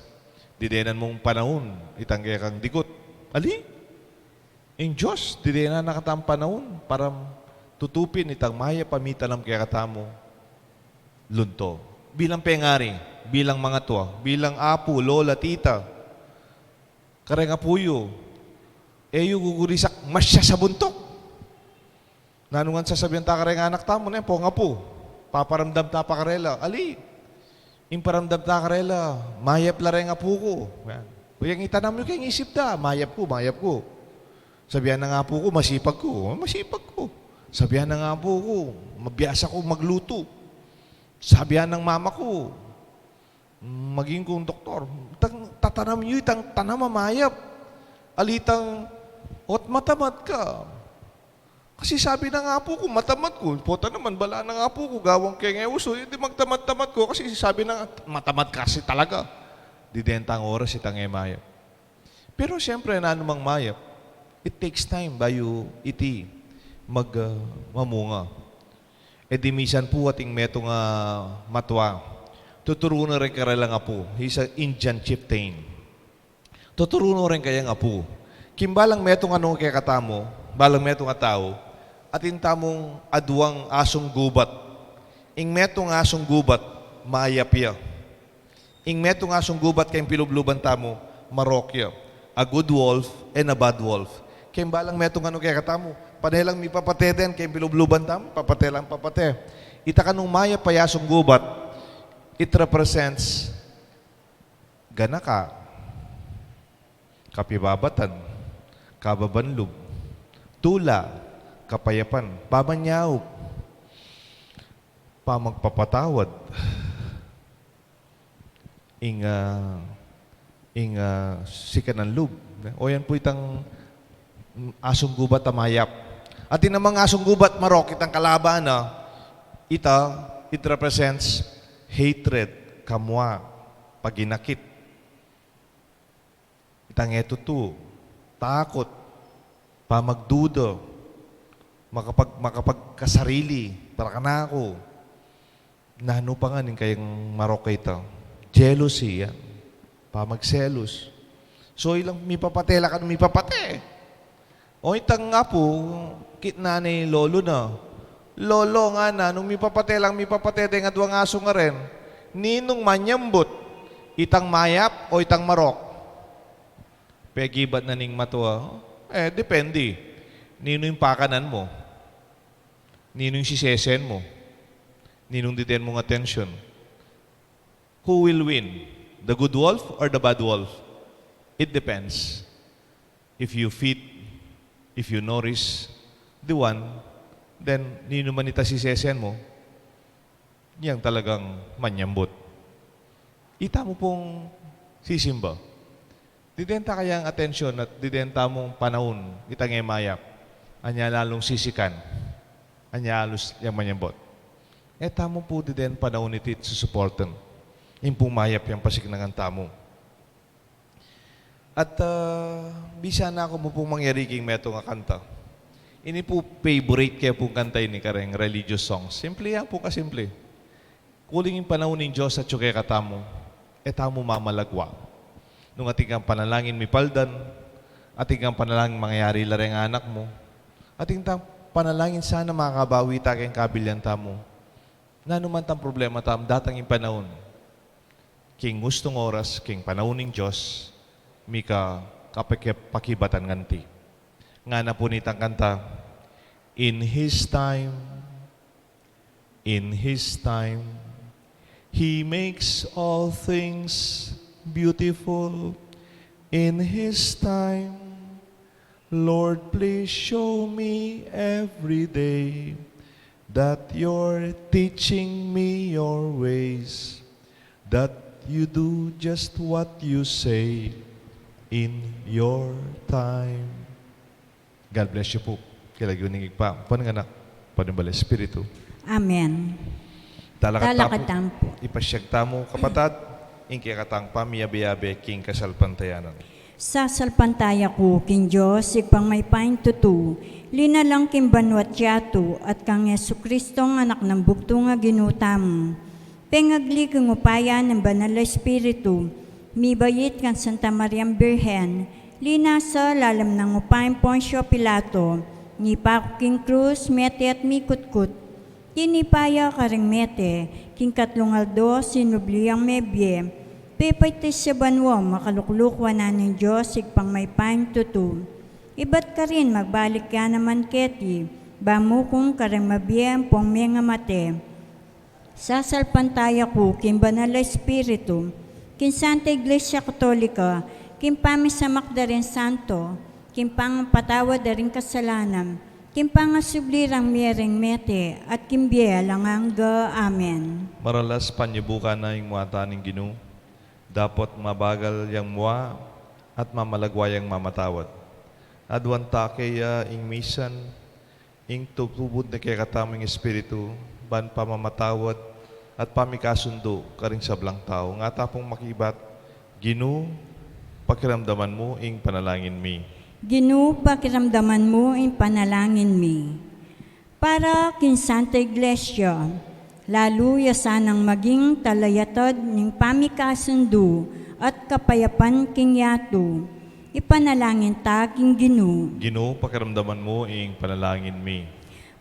Didenan mung panaun itang kekang dikut. Ali? Ing Dios, didenan na katang panaun para tutupin itang mayap a mitanam kekatamu lunto. Bilang pengari, bilang mangatua, bilang apu, lola, tita, kareng apu yu, e yu gugurisak masya sa buntuk. Nanu ngan sasabian ta kareng anak tamu, ne, pong apu, paparamdam ta pa karela, ali, ing paramdam ta karela, mayap la reng apu ku. Yan. O yang itanam yu keng isip da, mayap ku, mayap ku. Sabian nang apu ku, masipag ku, o, masipag ku. Sabian nang apu ku, mabiasa ku maglutu. Sabian nang mama ku, maging kung doktor. Tang, tatanam yu itang tanam a mayap. Ali itang, ot matamad ka. Kasi sabi nang apu ku, matamad ku. Pota naman, bala nang apu ku, gawang keng e usu, e di magtamad-tamad ku. Kasi sabi nang, matamad kasi talaga. Diden tang oras itang e mayap. Pero siyempre, nanu mang mayap, it takes time bayu iti mag, ah, mamunga. E di misan pu atin metung a matua, tuturu na reng karelang apu, he's a Indian chieftain. Tuturu na reng kayang apu. King balang metung a nung kekatamu, balang metung a tau, atin tamung aduang asung gubat. Ing metung asung gubat, mayap ya. Ing metung asung gubat keng pilubluban tamu, marok ya. A good wolf and a bad wolf. Keng balang metung a nung kekatamu, pane lang mipapate den keng pilubluban tamu, papate lang papate. Ita kanung mayap a asung gubat, it represents ganaka, kapibabatan, kababan lub, tula, kapayapan, pamanyaup, pamagpapatawad, ing, ah, ing, ah, sikanan lub. O yan pu itang, mm, asung gubat a mayap. Atin namang asung gubat marok, itang kalaban na, ita, it represents hatred, kamua, paginakit. Itang e tutu, takut, pamagduda, makapag-, makapagkasarili, para kanaku. Nanu pa ngan ing kayang marok a ita? Jealousy, yan. Pamagselos. So, ilang mipapate la kanu mipapate. O itang apu, kitnan ne lolo na. Lolo, ngana, nung mipapate lang mipapate deng aduang asung ngaren, ninung manyambut, itang mayap o itang marok? Pegibat na ning matua, e, depende. Ninu ing pakanan mu? Ninu ing sisesen mu? Ninung diden mung atensyon? Who will win? The good wolf or the bad wolf? It depends. If you feed, if you nourish the one, Then, ninu man ita sisesen mu, yang talagang manyambut. Ita mu pung sisimba. Diden ta kayang atensyon at diden tamung panaun, itang e mayap. Anya lalung sisikan. Anya alus yang manyambut. E tamu pu diden panaun iti susuportan. Ing pung mayap yang pasiknangan tamu. At, ah, bisa na ku mu pung mangyari king metung a kanta. Ini pu favorite ke pung kanta ini kareng religious songs. Simple yan pu kasimple. Uling ing panaun ning Dios atyu kekatamu, e tamu mamalagwa. Nung atin kang panalangin mipaldan, atin kang panalangin mangyari la reng anak mu, atin kang panalangin sana makabawi ta keng kabilyan tamu. Nanu man tang problema tamu, datang ing panaun. King ustung oras, king panaun ning Dios, mika kapake-, pakibatan nganti. Ngana pu nitang kanta, "In His time, in His time, He makes all things beautiful. In His time, Lord, please show me every day that you're teaching me your ways, that you do just what you say in your time." God bless you pu. Kila ing Ibpa, ning Anak, ning Banal a Espiritu. Amen. Talakad tamu pu. Ipasiag tamu, kapatad, ing kekatang pamiyabe-yabe king kasalpantayanan. Sasalpantaya ku king Dios, Ibpang mayupayang tutu, linalang king banua't yatu, at kang Jesucristong Anak nang bugtung a Ginu tamu. Pengagli king upaya ning Banal a Espiritu, mibait kang Santa Mariang Birhen, linasa lalam ning upaya nang Poncio Pilato, mipaku king krus, mete at mikutkut. Tinipa ya karing mete, king katlung aldo sinubli yang mebie, pepaitas ya banua, makalukluk wanan ning Dios Ibpang mayupayang tutu. Ibat karin magbalik ya naman keti, ba mukung kareng mabie ampong mengamate. Sasalpantaya ku king Banal a Espiritu, king Santa Iglesia Katolika, king pamisamak da ring santo, king pangapatawad da ring kasalanan, king pangasubli rang mie reng mete, at king bie alang angga. Amen. Maralas panyubukan na ing muatan ning Ginu, dapot mabagal yang mua at mamalagwa yang mamatawad. Aduan ta keya ing misan, ing tutubud na kekatamung Espiritu, ban pamamatawad at pamikasundu karing sablang tau. Nga ta pung makibat, Ginu, pakiramdaman mu ing panalangin mi. Ginu, pakiramdaman mu ing panalangin mi. Para king Santa Iglesia, lalu ya sanang maging talayatad ning pamikasundu at kapayapan king yatu. Ipanalangin ta king Ginu. Ginu, pakiramdaman mu ing panalangin mi.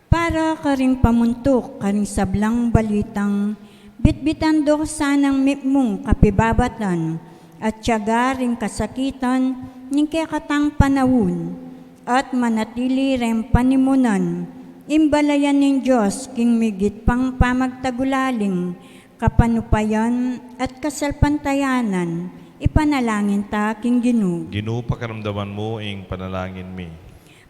Para karing pamuntuk karing sablang balitang bitbitan do sanang mipmung kapibabatan at tiyaga ring kasakitan ning kekatang panaun, at manatili reng panimunan ing balayan ning Dios king migit pang pamagtagulaling kapanupayan at kasalpantayanan. Ipanalangin ta king Ginu. Ginu, pakiramdaman mu ing panalangin mi.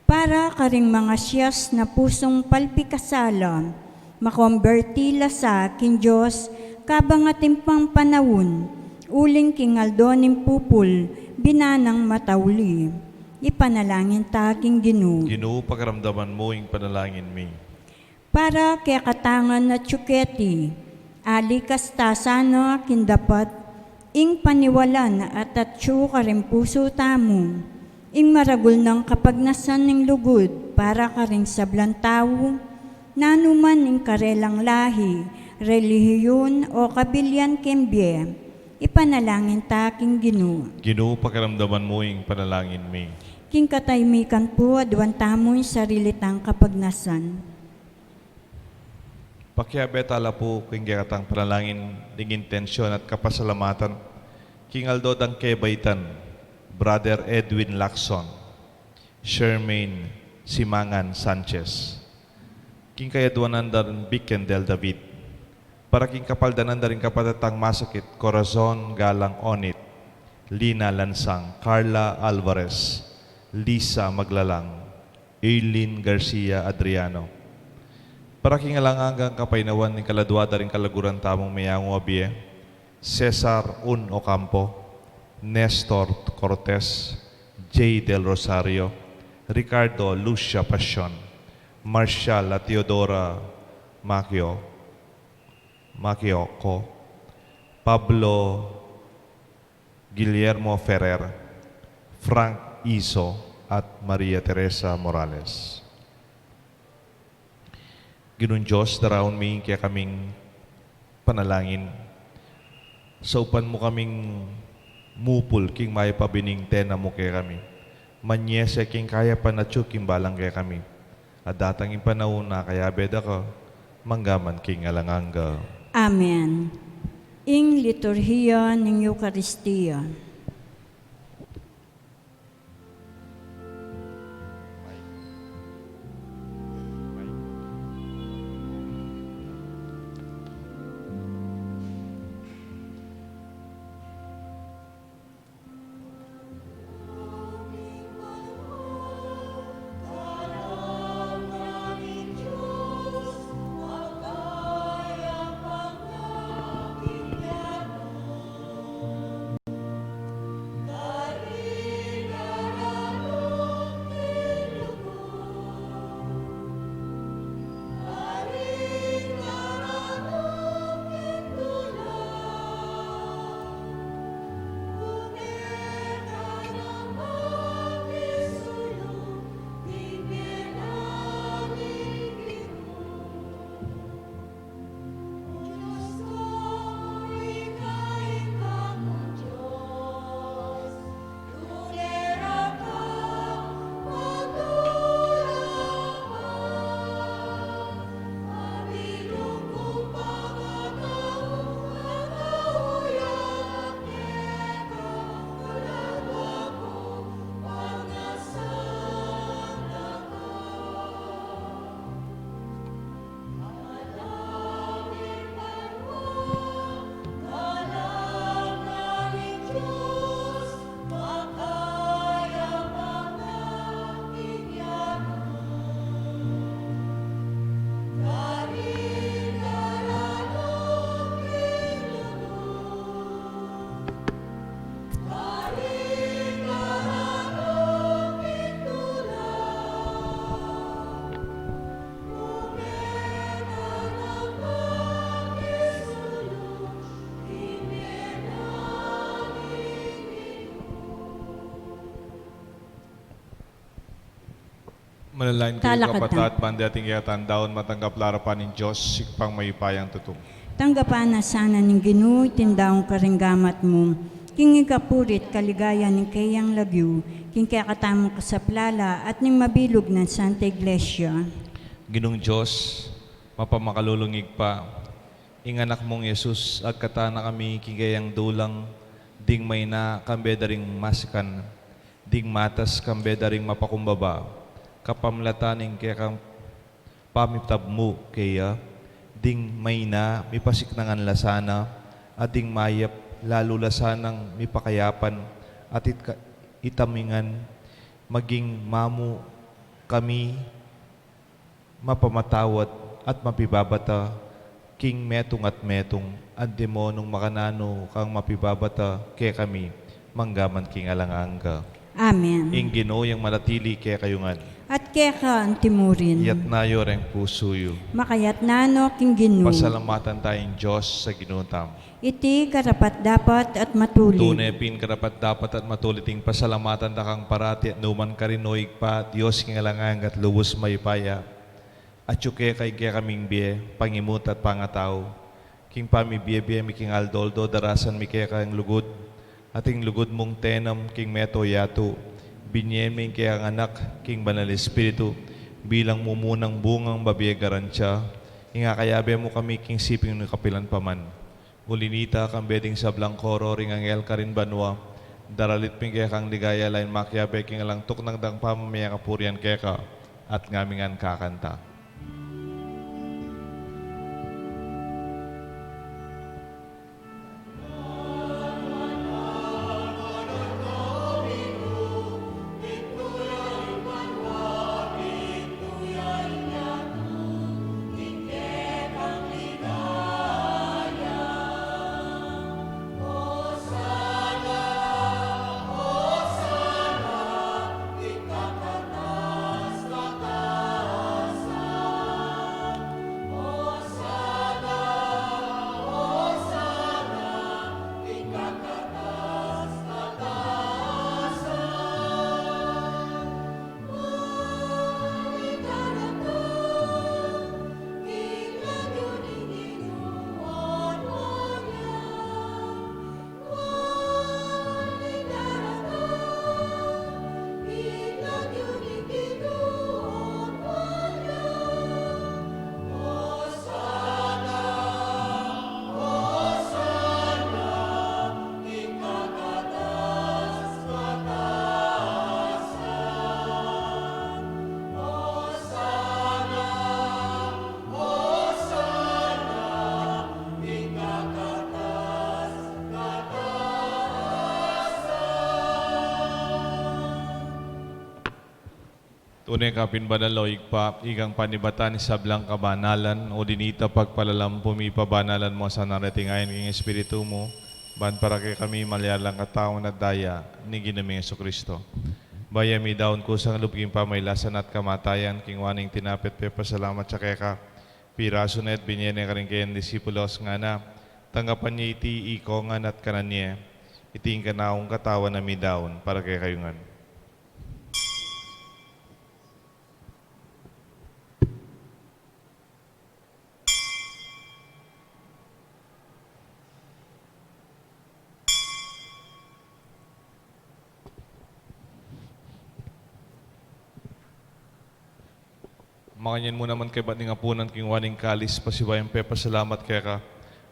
Para karing mangasias na pusung palpikasala, makomberti la sa king Dios, kabang atin pang panaun, uling king aldo ning pupul, binanang matauli. Ipanalangin ta king Ginu. Ginu, pakiramdaman mu ing panalangin mi. Para kekatang atyu keti, alikas ta sana king dapat ing paniwalan at atyu karing pusu tamu, ing maragul nang kapagnasan ning lugud para karing sablang tau, nanu man ing karelang lahi, relihiyun o kabilyan king bie. Ipanalangin ta king Ginu. Ginu, pakiramdaman mu ing panalangin mi. King katahimikan pu, aduan tamu ing sarili tang kapagnasan. Pakiabe ta la pu king kekatang panalangin ding intensyon at kapasalamatan king aldo dang kebaitan, Brother Edwin Lacson, Shermaine Simangan Sanchez, king kayaduanan da ring Vic Kendel David, para king kapaldanan da ring kapatad tang masakit, Corazon Galang Onit, Lina Lansang, Carla Alvarez, Lisa Maglalang, Eileen Garcia Adriano, Para king alang anggang kapaynawan ning kaladua da ring kalaguran tamung meyangu a bie, Cesar Un Ocampo, Nestor Cortes, Jay Del Rosario, Ricardo Lucia Pasion, Marshall at Teodora Maquio, Maquiocco, Pablo Guillermo Ferrer, Frank Iso, at Maria Teresa Morales. Ginung Dios, daraun mi ing kekaming panalangin. Saupan mu kaming mupul king mayap a binintana mu kekami. Manyese king kayapan atyu king balang kekami. At datang ing panaun a kayabe da ka, mangga man king alang angga. Amen. Ing liturhiya ning Eukaristia. Manalangin kayu, kapatad, ban ding ating kekatamung matanggap la arapan ning Dios, Ibpang mayupayang tutu. Tanggapan na sana ning Ginu iting daun karing gamat mu, king ikapurit kaligayan ning keyang lagyu, king kekatamung kasaplalan at ning mabilug nang Santa Iglesia. Ginung Dios, mapamakalulung Ibpa, ing Anak mung Jesus, agkatan na kami king keyang dulang, ding maina kambe da ring masikan, ding matas kambe da ring mapakumbaba, kapamilatan ning kekang pamitabmu keya, ding maina mipasiknangan la sana, at ding mayap lalu la sanang mipakayapan, at it-, itamingan, maging mamu kami, mapamatawad at mapibabata king metung at metung, at dimonung makananu kang mapibabata kekami, mangga man king alang angga. Amen. Ing Ginu yang manatili kekayu ngan. At keka antimurin. Iyatas yu reng pusu yu. Makayatas no king Ginu. Pasalamatan taya ing Dios a Ginu tamu. Iti karapat-dapat at matulid. Tune pin karapat-dapat at matulid ing pasalamatan da kang parati at nukarin man, O Ibpa, Dios king alang angga at lubus mayupaya. Atyu keka ing kekaming bie, pangimut at pangatau. King pamibie-bie mi king aldo-aldo, darasan mi keka ing lugud, at ing lugud mung tenam king meto yatu. Binie mi ing kekang Anak king Banal Espiritu, bilang mumunang bungang babie garantia, ing akayabe mu kami king siping ning kapilan pa man. Uli nita, kambe ding sablang koro ring anghel karin banua, daralit mi ing kekang ligaya, lain makiabe king alang tuknang dang pamamie kapurian keka, at ngami ngan kakanta. Tune ka pin banal, o Ibpa, ikang panibatan ning sablang kabanalan, o dinita pagpalalam pu mi pabanalan mu sana reting ain king Espiritu mu, ban para kekami malyari lang katawan at daya ning Ginu ming Jesucristo. Bayu mi daun kusang lub king pamailasan at kamatayan, king waning tinape at pepasalamat ya keka, pirasu ne at binye ne karing kayang disipulos, ngana: Tanggapan ye iti ikongan at kanan ye, iti ing kanakung katawan a midaun para kekayu ngan. Makanyan mu naman kaybat ning apunan, king waning kalis, pasibayu yang pepasalamat keka,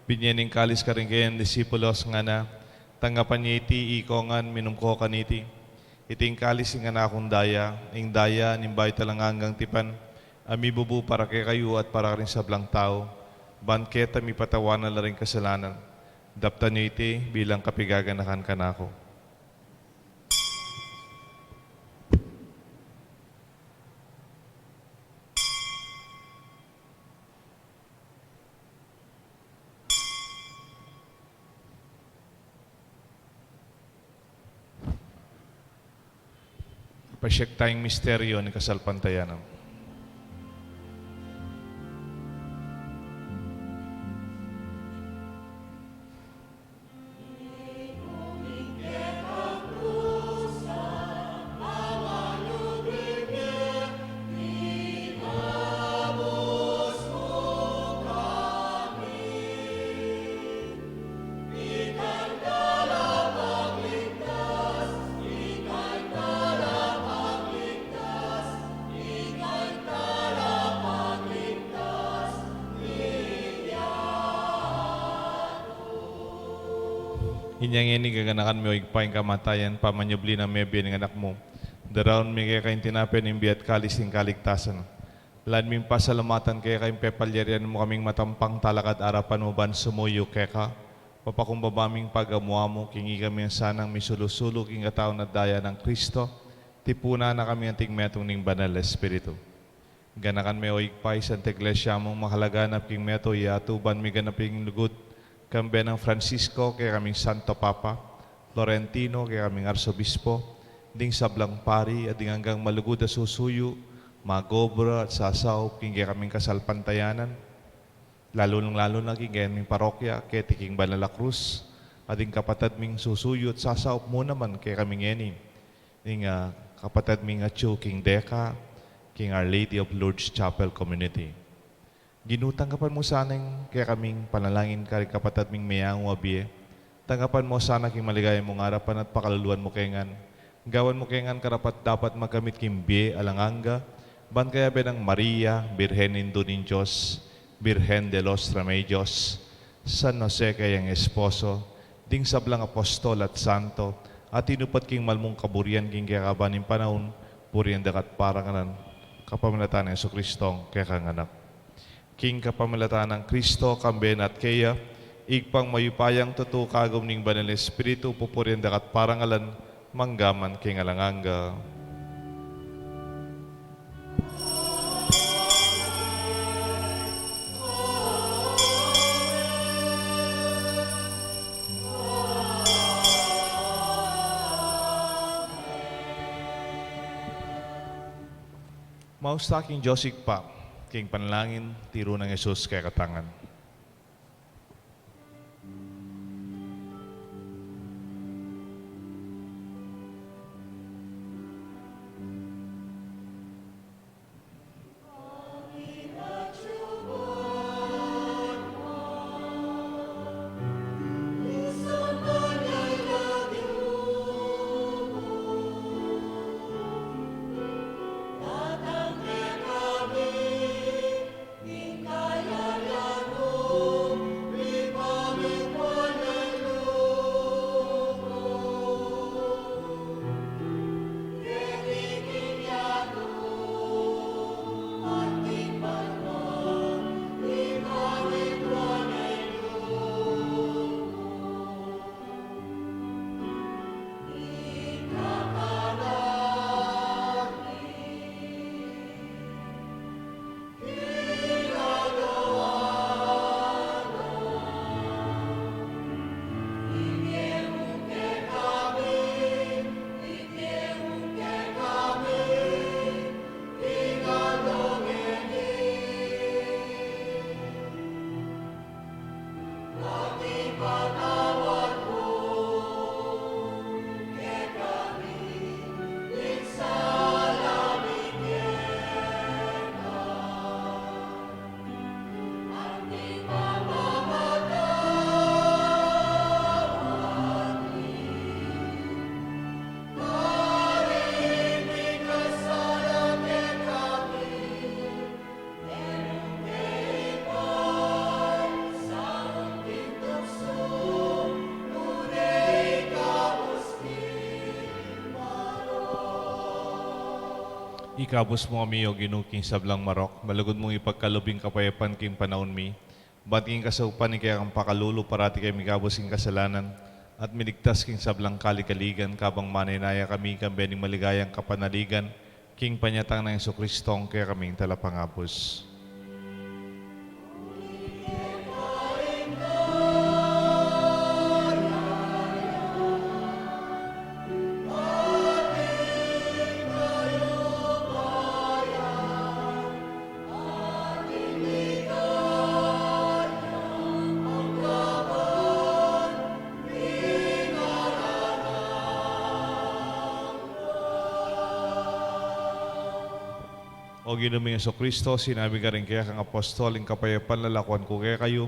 binye ne ing kalis karing kayang disipulos, ngana: Tanggapan ye iti ikongan, minum ko kaniti. Iti ing kalis ning kanakung daya, ing daya ning bayu at alang anggang tipan, a mibubu para kekayu at para karing sablang tau, ban keta mipatawanan la ring kasalanan. Daptan yu iti bilang kapigaganakan kanaku. Pasiag taya ing misteryo ning kasalpantayanan. Inya ngeni gaganakan mi, o Ibpa, ing kamatayan, pamanyubli nang mebie ning Anak mu. Daraun mi keka ing tinape ning bie at kalis ning kaligtasan. Lalu ming pasalamatan keka ing pepalyarian mu kaming matampang talakad arapan mu ban sumuyu keka. Papakumbaba ming pagamu-amu king ikami sanang misulu-sulu king katawan at daya nang Kristo, tipunan na kami anting metung ning Banal a Espiritu. Ganakan me, o Ibpa, ing Santa Iglesia mung makalaganap king meto yatu ban miganap ing lugud, kambe nang Francisco, kekaming Santo Papa, Florentino, kekaming Arsobispo, ding sablang pari, at ding anggang malugud a susuyu, magobra at sasaup king kekaming kasalpantayanan, lalu nang lalu na king kekaming parokya, keti king Banal a Krus, at ding kapatad ming susuyu at sasaup mu naman kekami ngeni, ing, ah, kapatad ming atyu king DECA, king Our Lady of Lourdes Chapel Community. Ginu, tanggapan mu sana ing kekaming panalangin karing kapatad ming meyangu a bie. Tanggapan mu sana king maligaya mung arapan at pakaluluan mu ke ngan. Gawan mu ke ngan karapat-dapat magkamit king bie alang angga, ban kayabe nang Maria, Birhen Indu ning Dios, Birhen de los Remedios, San Jose kayang esposo, ding sablang apostol at santo, a tinupad king malmung kaburian king kekaban ning panaun, purian da ka at parangalan, kapamilatan nang Jesucristong kekang Anak. King kapamilatan nang Kristo, kambe na at keya, Ibpang mayupayang tutu, kagum ning Banal a Espiritu, pupurian da ka at parangalan, mangga man king alang angga. Maus ta king Dios Ibpa, king panalangin tiru nang Jesus kekatang ngan. Ikabus mu kami, O Ginu, king sablang marok, malugud mung ipagkalub ing kapayapan king panaun mi, ban king kasaupan ning kekang pakalulu, parati kaming mikabus king kasalanan, at miligtas king sablang kaligaligan, kabang manenaya kami king bending maligayang kapanaligan, king panyatang nang Jesucristo, a kekaming Talapangabus. O Ginu ming Jesucristo, sinabi mu karing kekang apostol, ing kapayapan lalakuan ku kekayu,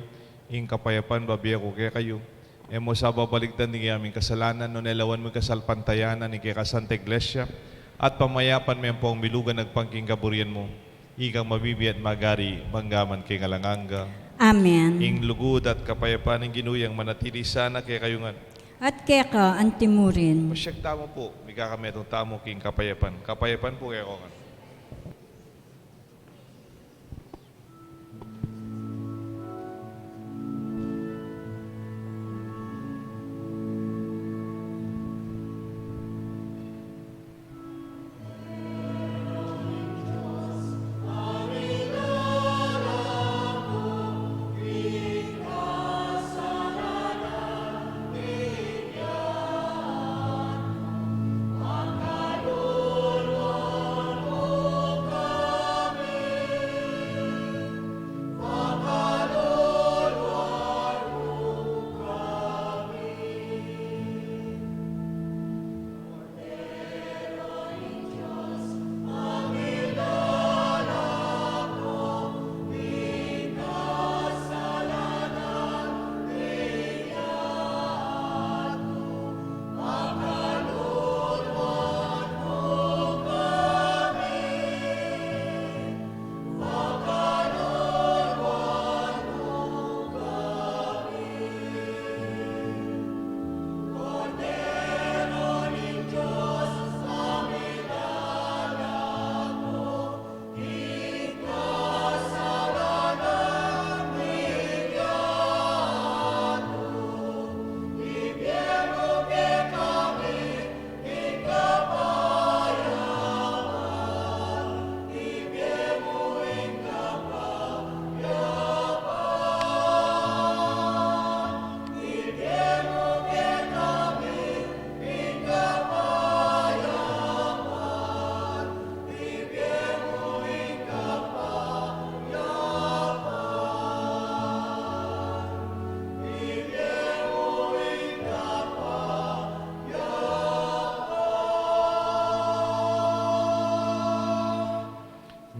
ing kapayapan bibie ku kekayu. E mu sa babalikdan ding kekang kasalanan, nune lawan mu ing kasalpantayanan ning kekang Santa Iglesia, at pamayapan me ampong milugan agpang king kaburian mu. Ikang mabibie at magari, mangga man king alang angga. Amen. Ing lugud at kapayapan ning Ginu yang manatili sana kekayu ngan. At keka antimurin. Pasiag tamu pu, mika kami atung tamu king kapayapan. Kapayapan pu kekayu ngan.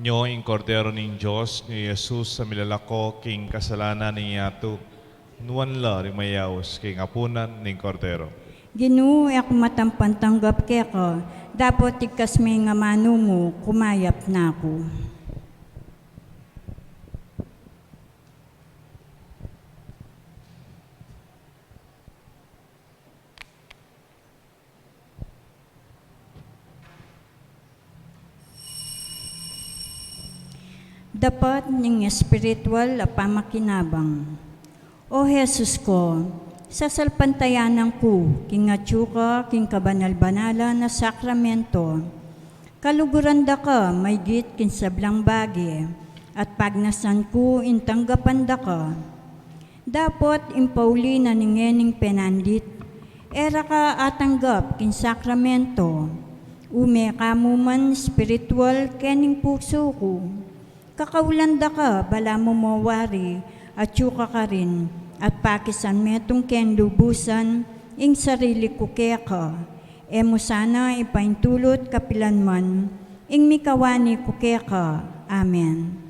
Nyo ing Kordero ning Dios, nyo i Jesus a milalako king kasalanan ning yatu. Nuan la ring mayaus king apunan ning Kordero. Ginu, e ku matampang tanggap keka, dapot igkas me ing amanu mu, kumayap na ku. Dapat ning espiritual a pamakinabang. O Jesus ko, sasalpantayanan ku king atyu ka king kabanal-banalan a sakramento. Kaluguran da ka maygit king sablang bage, at pagnasan ku ing tanggapan da ka. Dapot ing pauli na ning ngening penandit, e ra ka atanggap king sakramento. Ume ka mu man espiritual kening pusu ku. Kakaulan da ka balamu mo wari, atyu ka karin, at pakisan metung keng lubusan ing sarili ku keka. E mu sana ipaintulut kapilan man ing mikawani ku keka. Amen.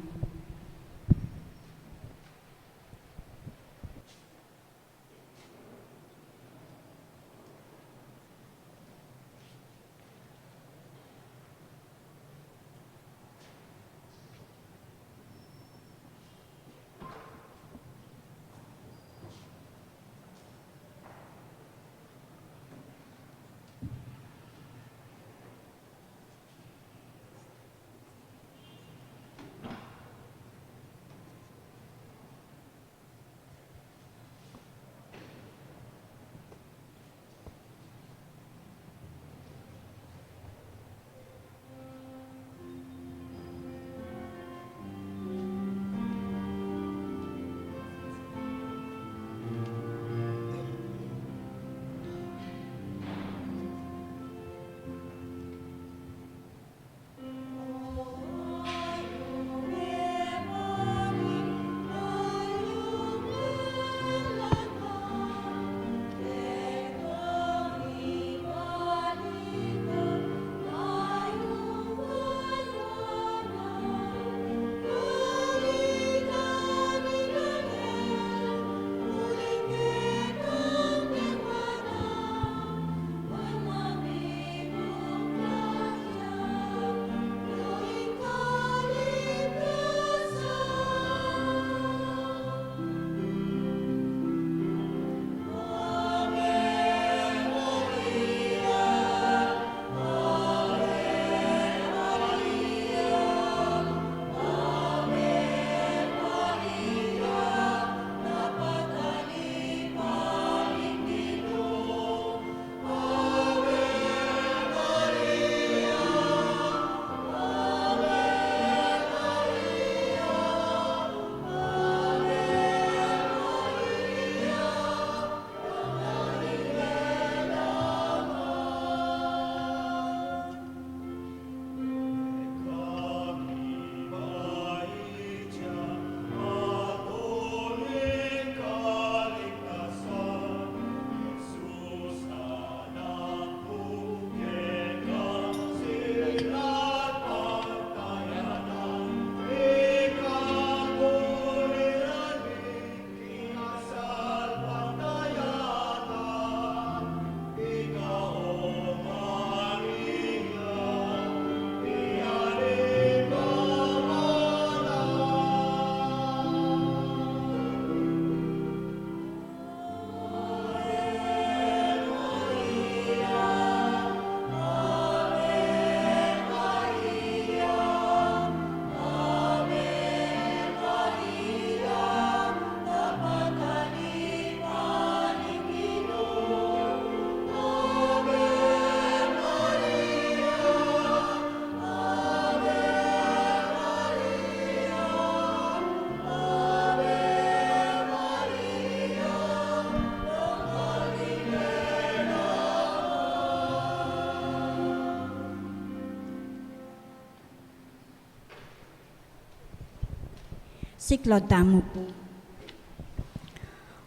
Siklaud tamu pu.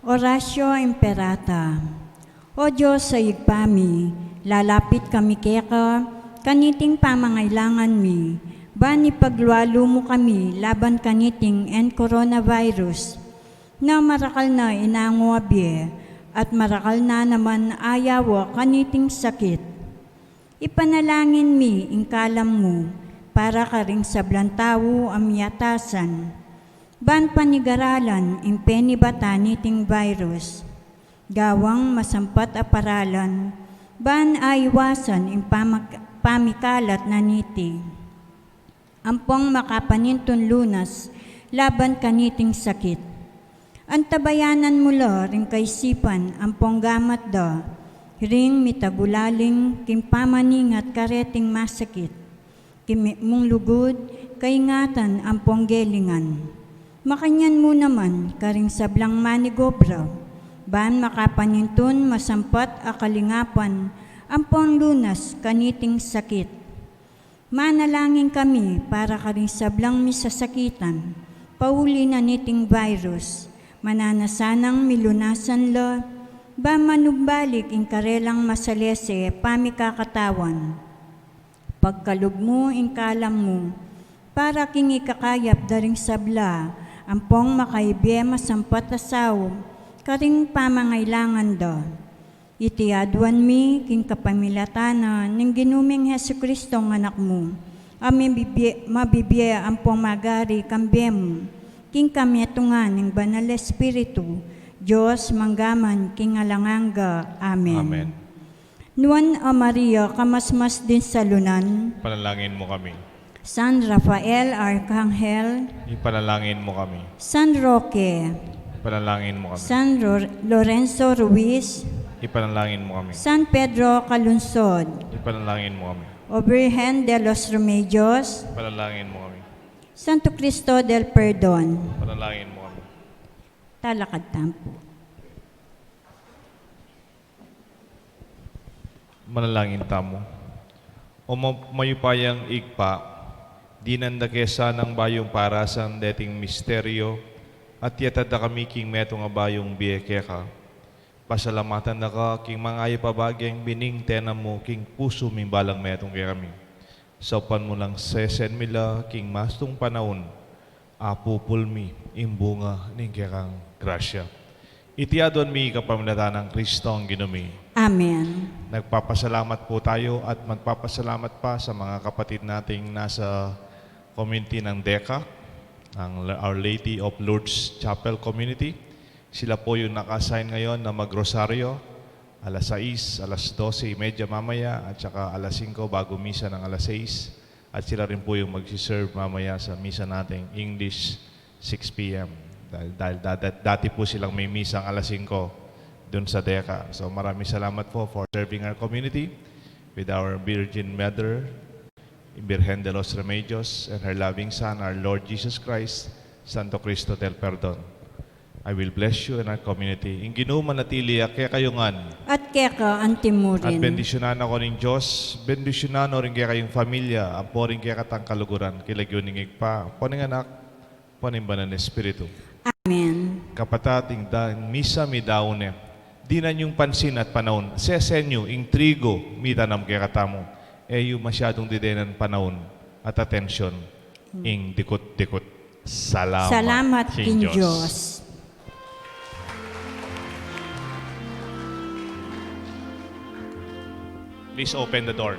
Oratio Imperata. O Dios a Ibpa mi, lalapit kami keka kaniting pamangailangan mi, ban ipaglualu mu kami laban kaniting N coronavirus, na marakal na inangu a bie, at marakal na naman ayawa kaniting sakit. Ipanalangin mi ing kalam mu para karing sablang tau a miatasan, ban panigaralan ing penibatan niting virus, gawang masampat a paralan, ban aiwasan ing pamak-, pamikalat na niti. Ampong makapanintun lunas laban kaniting sakit. Antabayanan mu la ring kaisipan ampong gamat da, ring mitagulaling king pamaningat kareting masakit. King mung lugud, kaingatan ampong gelingan. Makanyan mu naman karing sablang manigobra, ban makapanintun masampat a kalingapan ampong lunas kaniting sakit. Manalangin kami para karing sablang misasakitan pauli na niting virus. Mananu sanang milunasan la, ban manumbalik ing karelang masalese pamikakatawan. Pagkalub mu ing kalam mu para king ikakayap da ring sabla ampong makaibie masampat a saup karing pamangailangan da. Iti aduan mi king kapamilatan na ning Ginu ming Jesucristo a Anak mu, a mabibie, mabibie ampong magari kambe mu, king kametungan ning Banal Espiritu, Dios mangga man king alang angga. Amen. Amen. Nuan a Maria, kamasmas ding salunan. Panalangin mu kami. San Rafael Arkanghel. Ipanalangin mu kami. San Roque. Ipanalangin mu kami. San Ro-, Lorenzo Ruiz. Ipanalangin mu kami. San Pedro Calungsod. Ipanalangin mu kami. O Virgen de los Remedios. Ipanalangin mu kami. Santo Cristo del Perdon. Ipanalangin mu kami. Talakad tamu pu. Manalangin tamu. O ma-, mayupayang Ibpa, dinan da ke sanang bayung parasan deting misteryo, at yatad da kami king metung a bayung bie keka. Pasalamatan da ka king mangayap a bage a bining tena mu king pusu ming balang metung kekami. Saupan mu lang sesen mi la king mastung panaun, apupul mi ing bunga ning kekang grasya. Iti aduan mi kapamilatan nang Kristong Ginu mi. Amen. Nagpapasalamat po tayo at magpapasalamat pa sa mga kapatid nating nasa community ng DECA, ang Our Lady of Lourdes Chapel Community. Sila po yung naka-assign ngayon na magrosaryo, alas sais, alas dose y media mamaya, at saka alas singko bago misa ng alas sais. At sila rin po yung magsiserve mamaya sa misa nating English, six p m. Dahil, dahil da-, da-, dati po silang may misang alas singko dun sa DECA. So, maraming salamat po for serving our community with our Virgin Mother, Virgen de los Remedios, and her loving Son, our Lord Jesus Christ, Santo Cristo del Perdon. I will bless you and our community. Ing Ginu manatili ya kekayu ngan. At keka antimurin. At bendisyunan na ko ning Dios, bendisyunan no ring kekayung familia, ampo ring kekatang kaluguran, king lagyu ning Ibpa, ampo ning Anak, ampo ning Banal a Espiritu. Amen. Kapatad, ing da-, misa midaun ne. Dinan yung pansin at panaun. Sesen yu, ing trigo, mitanam kekatamu. E yu masyadung didenan panaun at atensyon ing dikut-dikut. Salamat. Salamat king Dios. Dios. Please open the door.